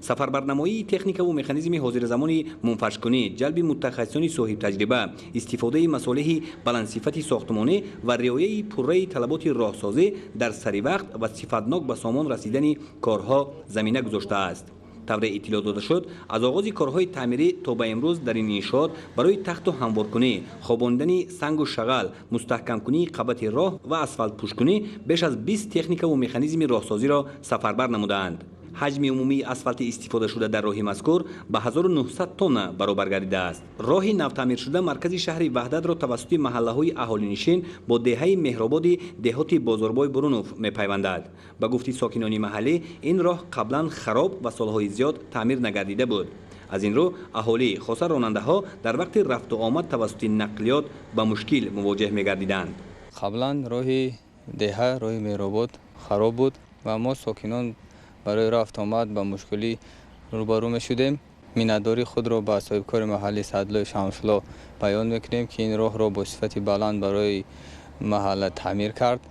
Сафарбарнамоии техникаву механизми ҳозиразамони мунфаршкунӣ, ҷалби мутахассисони соҳибтаҷриба, истифодаи масолеҳи баландсифати сохтмонӣ ва риояи пурраи талаботи роҳсозӣ дар саривақт ва сифатнок ба сомон расидани корҳо замина гузоштааст. Тавре иттилоъ дода шуд, аз оғози корҳои таъмирӣ то ба имрӯз дар ин иншоот барои тахту ҳамворкунӣ, хобондани сангу шағал, мустаҳкамкунии қабати роҳ ва асфалтпӯшкунӣ беш аз 20 техникаву механизми роҳсозиро сафарбар намудаанд. Ҳаҷми умумии асфалти истифодашуда дар роҳи мазкур ба 1900 тонна баробар гардидааст. Роҳи навтаъмиршуда маркази шаҳри Ваҳдатро тавассути маҳаллаҳои аҳолинишин бо деҳаи Меҳрободи деҳоти Бозорбой Бурунов мепайвандад. Ба гуфти сокинони маҳаллӣ, ин роҳ қаблан хароб ва солҳои зиёд таъмир нагардида буд. Аз ин рӯ аҳолӣ, хоса ронандаҳо, дар вақти рафту омад тавассути нақлиёт ба мушкил мувоҷеҳ мегардиданд. Қаблан роҳи деҳа, роҳи Меҳробод хароб буд ва мо сокинон барои рафту омад ба мушкилӣ рӯбарӯ мешудем. Миннатдории худро ба соҳибкори маҳаллӣ Саъдуллоев Шамсулло баён мекунем, ки ин роҳро бо сифати баланд барои маҳалла таъмир кард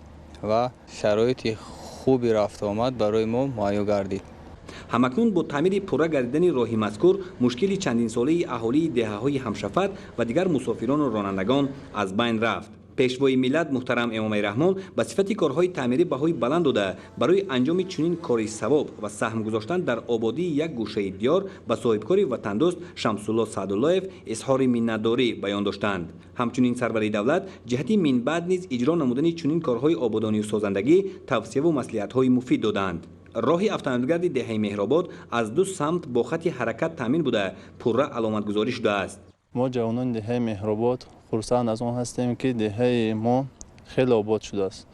ва шароити хуби рафту омад барои мо муҳайё гардид. Ҳамакнун бо таъмири пурра гардидани роҳи мазкур мушкили чандинсолаи аҳолии деҳаҳои ҳамшафат ва дигар мусофирону ронандагон аз байн рафт. Пешвои миллат муҳтарам Эмомалӣ Раҳмон ба сифати корҳои таъмирӣ баҳои баланд дода, барои анҷоми чунин кори савоб ва саҳм гузоштан дар ободии як гӯшаи диёр ба соҳибкори ватандӯст Шамсулло Саъдуллоев изҳори миннатдорӣ баён доштанд. Ҳамчунин сарвари давлат ҷиҳати минбаъд низ иҷро намудани чунин корҳои ободонию созандагӣ тавсияву маслиҳатҳои муфид доданд. Роҳи автомобилгарди деҳаи Меҳробод аз ду самт бо хати ҳаракат таъмин буда, пурра аломатгузорӣ шудааст. Мо ҷавонони деҳаи Меҳробод хурсанд аз он ҳастем, ки деҳаи мо хеле обод шудааст.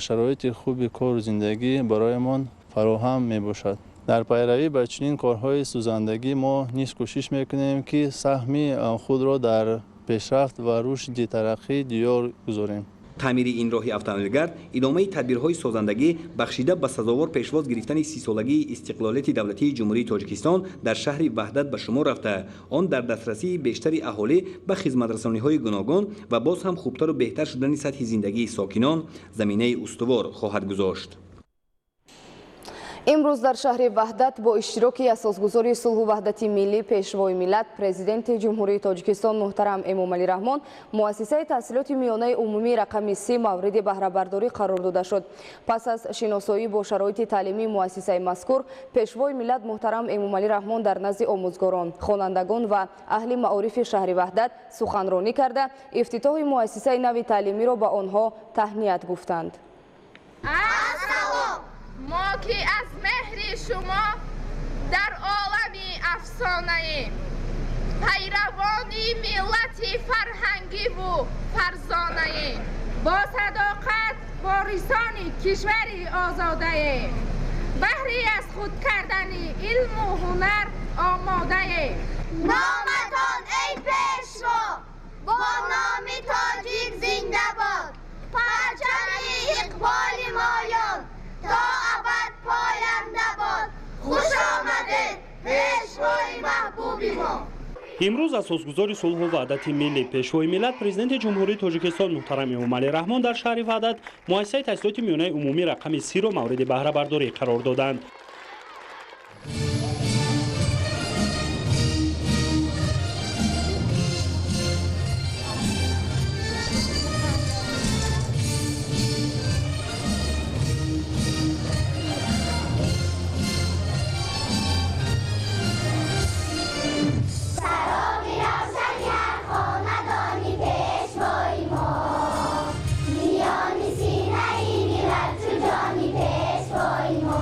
Шароити хуби кору зиндагӣ бароямон фароҳам мебошад. Дар пайравӣ ба чунин корҳои сӯзандагӣ мо низ кӯшиш мекунем, ки саҳми худро дар пешрафт ва рушди тараққии диёр гузорем. Таъмири ин роҳи автомобилгард идомаи тадбирҳои созандагӣ бахшида ба сазовор пешвоз гирифтани 30-солагии истиқлолияти давлатии Ҷумҳурии Тоҷикистон дар шаҳри Ваҳдат ба шумор рафта, он дар дастрасии бештари аҳолӣ ба хизматрасониҳои гуногун ва боз ҳам хубтару беҳтар шудани сатҳи зиндагии сокинон заминаи устувор хоҳад гузошт. Имрӯз дар шаҳри Ваҳдат бо иштироки асосгузори сулҳу ваҳдати миллӣ, пешвои миллат, президенти Ҷумҳурии Тоҷикистон муҳтарам Эмомалӣ Раҳмон муассисаи таҳсилоти миёнаи умумии рақами 30 мавриди баҳрабардорӣ қарор дода шуд. Пас аз шиносоӣ бо шароити таълимии муассисаи мазкур, пешвои миллат муҳтарам Эмомалӣ Раҳмон дар назди омӯзгорон, хонандагон ва аҳли маорифи шаҳри Ваҳдат суханронӣ карда, ифтитоҳи муассисаи нави таълимиро ба онҳо таҳният гуфтанд. Мо ки аз меҳри шумо дар олами афсонаем, пайравони миллати фарҳангиву фарзонаем, бо садоқат ворисони кишвари озодаем, баҳри аз худ кардани илму ҳунар омодаем. Номатон эй пешво бо номи тоҷик зинда бод, парчами иқболи моён то абад поянда бод. Хуш омадед, пешвои маҳбуби мо. Имрӯз асосгузори сулҳу ваҳдати миллӣ, пешвои миллат, президенти Ҷумҳурии Тоҷикистон муҳтарам Эмомалӣ Раҳмон дар шаҳри Ваҳдат муассисаи таҳсилоти миёнаи умумӣ рақами 30-ро мавриди баҳрабардорӣ қарор доданд. Пешвои мо.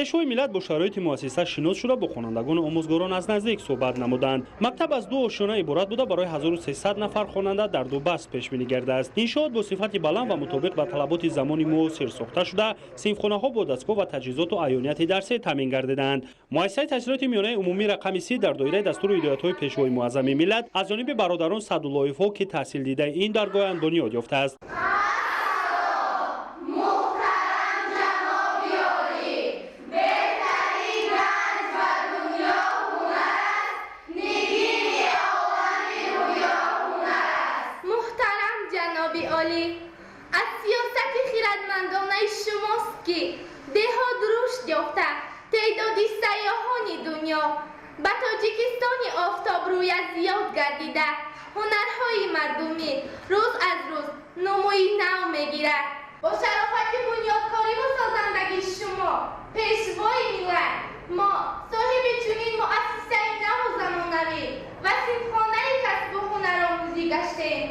Пешвои миллат бо шароити муассиса шинос шуда, бо хонандагону омӯзгорон аз наздик суҳбат намуданд. Мактаб аз ду ошёна иборат буда, барои 1300 нафар хонанда дар ду баст пешбинӣ гардааст. Иншоот бо сифати баланд ва мутобиқ ба талаботи замони муосир сохта шуда, синфхонаҳо бо дастгоҳ ва таҷҳизоту аёнияти дарсӣ таъмин гардидаанд. Муассисаи таҳсилоти миёнаи умумӣ рақами 30 дар доираи дастуру ҳидоятҳои Пешвои муаззами миллат аз ҷониби бародарон Саъдуллоевҳо, ки таҳсилдидаи ин даргоҳанд, бунёд ёфтааст. Аз сиёсати хирадмандонаи шумост, ки деҳот рушд ёфта, теъдоди сайёҳони дунё ба Тоҷикистони офтобрӯя зиёд гардида, ҳунарҳои мардумӣ рӯз аз рӯз нумӯи нав мегирад. Бо шарофати бунёдкориву созандагии шумо, Пешвои миллат, мо соҳиби чунин муассисаи наву замонавӣ ва синфхонаи касбу ҳунаромӯзӣ гаштем.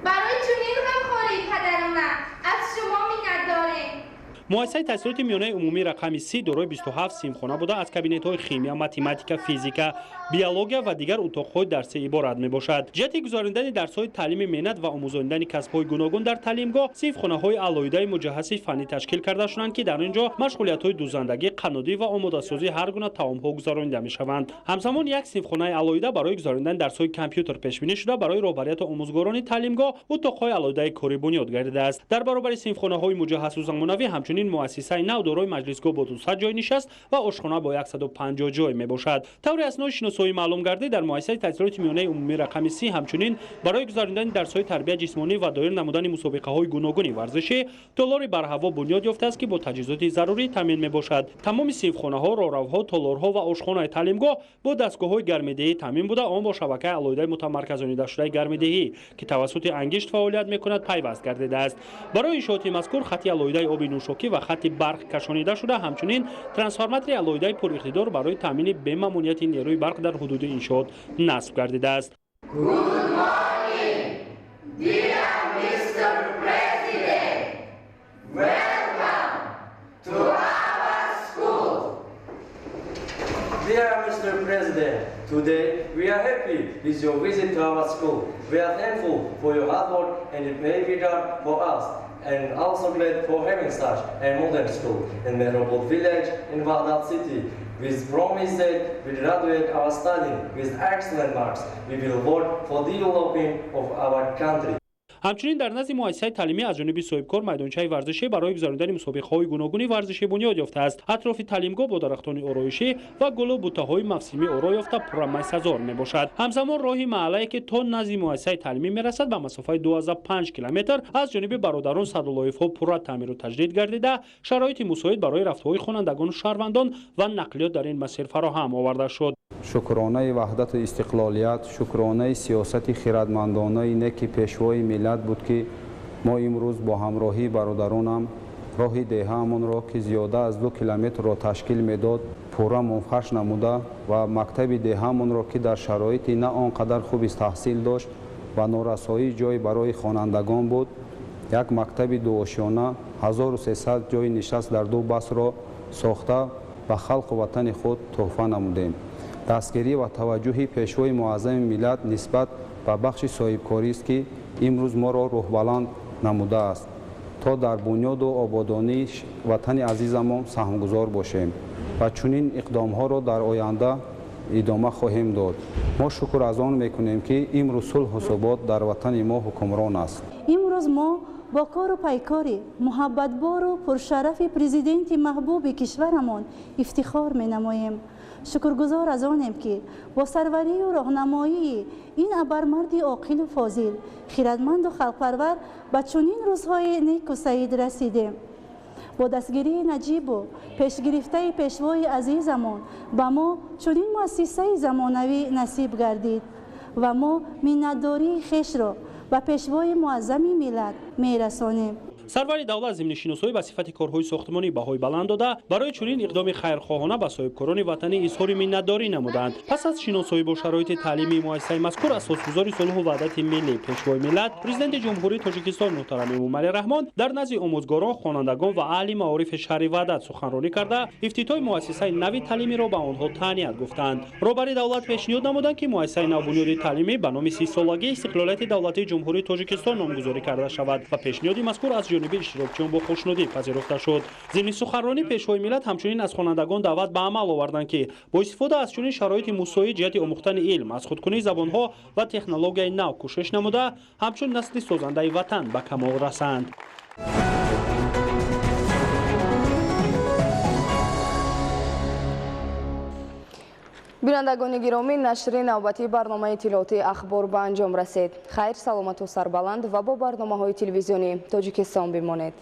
Барои чунин ғамхории падарона аз шумо миннатдорем. Муассисаи таҳсилоти миёнаи умумӣ рақами 30 дорои 27 синфхона буда, аз кабинетҳои химия, математика, физика, биология ва дигар утоқҳои дарсӣ иборат мебошад. Ҷиҳати гузаронидани дарсҳои таълими меҳнат ва омӯзонидани касбҳои гуногун дар таълимгоҳ синфхонаҳои алоҳидаи муҷаҳҳаси фаннӣ ташкил карда шуданд, ки дар ин ҷо машғулиятҳои дӯзандагӣ, қаннодӣ ва омодасозии ҳар гуна таомҳо гузаронида мешаванд. Ҳамзамон як синфхонаи алоҳида барои гузаронидани дарсҳои компютер пешбинӣ шуда, барои роҳбарияту омӯзгорони таълимгоҳ утоқҳои алоҳидаи корӣ бунёд гардидааст. Дар баробари синфхонаҳои муҷаҳҳасу замонавӣ ҳамчунин муассисаи нав дорои маҷлисгоҳ бо 200 ҷой нишаст ва ошхона бо 150 ҷой мебошад. Таври аснои шиносоӣ маълум гардид, дар муассисаи таҳсилоти миёнаи умумӣ рақами 30 ҳамчунин барои гузаронидани дарсҳои тарбия ҷисмонӣ ва доир намудани мусобиқаҳои гуногуни варзишӣ толори барҳаво бунёд ёфтааст, ки бо таҷҳизоти зарурӣ таъмин мебошад. Тамоми синфхонаҳо, роҳравҳо, толорҳо ва ошхонаи таълимгоҳ бо дастгоҳҳои гармидиҳӣ таъмин буда, он бо шабакаи алоҳидаи мутамарказонидашудаи гармидиҳӣ, ки тавассути ангишт фаъолият мекунад, пайваст гардидааст. Барои иншооти мазкур хати алоҳидаи оби нӯшокӣ ва хати барқ кашонида шуда, ҳамчунин трансформатори алоҳидаи пуриқтидор барои таъмини бемамониати нерӯи барқ дар ҳудуди иншоот насб гардидааст. Dear Mr. President, today we are happy with your visit to our school. We are thankful for your hard work and your for us, and also glad for having such a modern school in Mehrobod village in Vahdat city. We promise that we graduate our study with excellent marks. We will work for developing of our country. Ҳамчунин дар назди муассисаи таълимӣ аз ҷониби соҳибкор майдончаи варзишӣ барои гузаронидани мусобиқаҳои гуногуни варзишӣ бунёд ёфтааст. Атрофи таълимгоҳ бо дарахтони ороишӣ ва гулу бутаҳои мавсимӣ оро ёфта, пурра майсазор мебошад. Ҳамзамон роҳи маҳаллае, ки то назди муассисаи таълимӣ мерасад, ба масофаи 25 километр аз ҷониби бародарон Саъдуллоевҳо пурра таъмиру таҷдид гардида, шароити мусоид барои рафтуҳои хонандагону шаҳрвандон ва нақлиёт дар ин масир фароҳам оварда шуд. Шукронаи ваҳдату истиқлолият, шукронаи сиёсати хирадмандонаи неки Пешвои миллат буд, ки мо имрӯз бо ҳамроҳии бародаронам роҳи деҳаамонро, ки зиёда аз 2 километрро ташкил медод, пурра мунфарш намуда ва мактаби деҳаамонро, ки дар шароити на он қадар хуби таҳсил дошт ва норасоии ҷой барои хонандагон буд, як мактаби дуошёна 1300 ҷойи нишаст дар ду басро сохта ба халқу ватани худ тӯҳфа намудем. Дастгирӣ ва таваҷҷӯҳи Пешвои муаззами миллат нисбат ба бахши соҳибкорист, ки имрӯз моро рӯҳбаланд намудааст, то дар бунёду ободонии ватани азизамон саҳмгузор бошем ва чунин иқдомҳоро дар оянда идома хоҳем дод. Мо шукр аз он мекунем, ки имрӯз сулҳу субот дар ватани мо ҳукмрон аст. Имрӯз мо бо кору пайкори муҳаббатбору пуршарафи президенти маҳбуби кишварамон ифтихор менамоем. Шукргузор аз онем, ки бо сарварию роҳнамоии ин абармарди оқилу фозил, хирадманду халқпарвар ба чунин рӯзҳои неку саид расидем. Бо дастгирии наҷибу пешгирифтаи пешвои азизамон ба мо чунин муассисаи замонавӣ насиб гардид ва мо миннатдории хешро ба Пешвои муаззами миллат мерасонем. Сарвари давлат зимни шиносоӣ ба сифати корҳои сохтмонӣ баҳои баланд дода, барои чунин иқдоми хайрхоҳона ба соҳибкорони ватанӣ изҳори миннатдорӣ намуданд. Пас аз шиносоӣ бо шароити таълимии муассисаи мазкур, асосгузори сулҳу ваҳдати миллӣ, Пешвои миллат, Президенти Ҷумҳурии Тоҷикистон муҳтарам Эмомалӣ Раҳмон дар назди омӯзгорон, хонандагон ва аҳли маорифи шаҳри Ваҳдат суханронӣ карда, ифтитоҳи муассисаи нави таълимиро ба онҳо таҳният гуфтанд. Роҳбари давлат пешниҳод намуданд, ки муассисаи навбунёди таълимӣ ба номи 30-солагии истиқлолияти давлатии Ҷумҳурии Тоҷикистон номгузорӣ карда шавад ва пешниҳоди мазкур аз ҷониби иштирокчиён бо хушнудӣ пазируфта шуд. Зимни суханронӣ Пешвои миллат ҳамчунин аз хонандагон даъват ба амал оварданд, ки бо истифода аз чунин шароити мусоид ҷиҳати омӯхтани илм, аз худкунии забонҳо ва технологияи нав кӯшиш намуда, ҳамчун насли созандаи ватан ба камол расанд. Бинандагони гиромӣ, нашри навбатии барномаи иттилоотии Ахбор ба анҷом расид. Хайр, саломату сарбаланд ва бо барномаҳои телевизионии Тоҷикистон бимонед.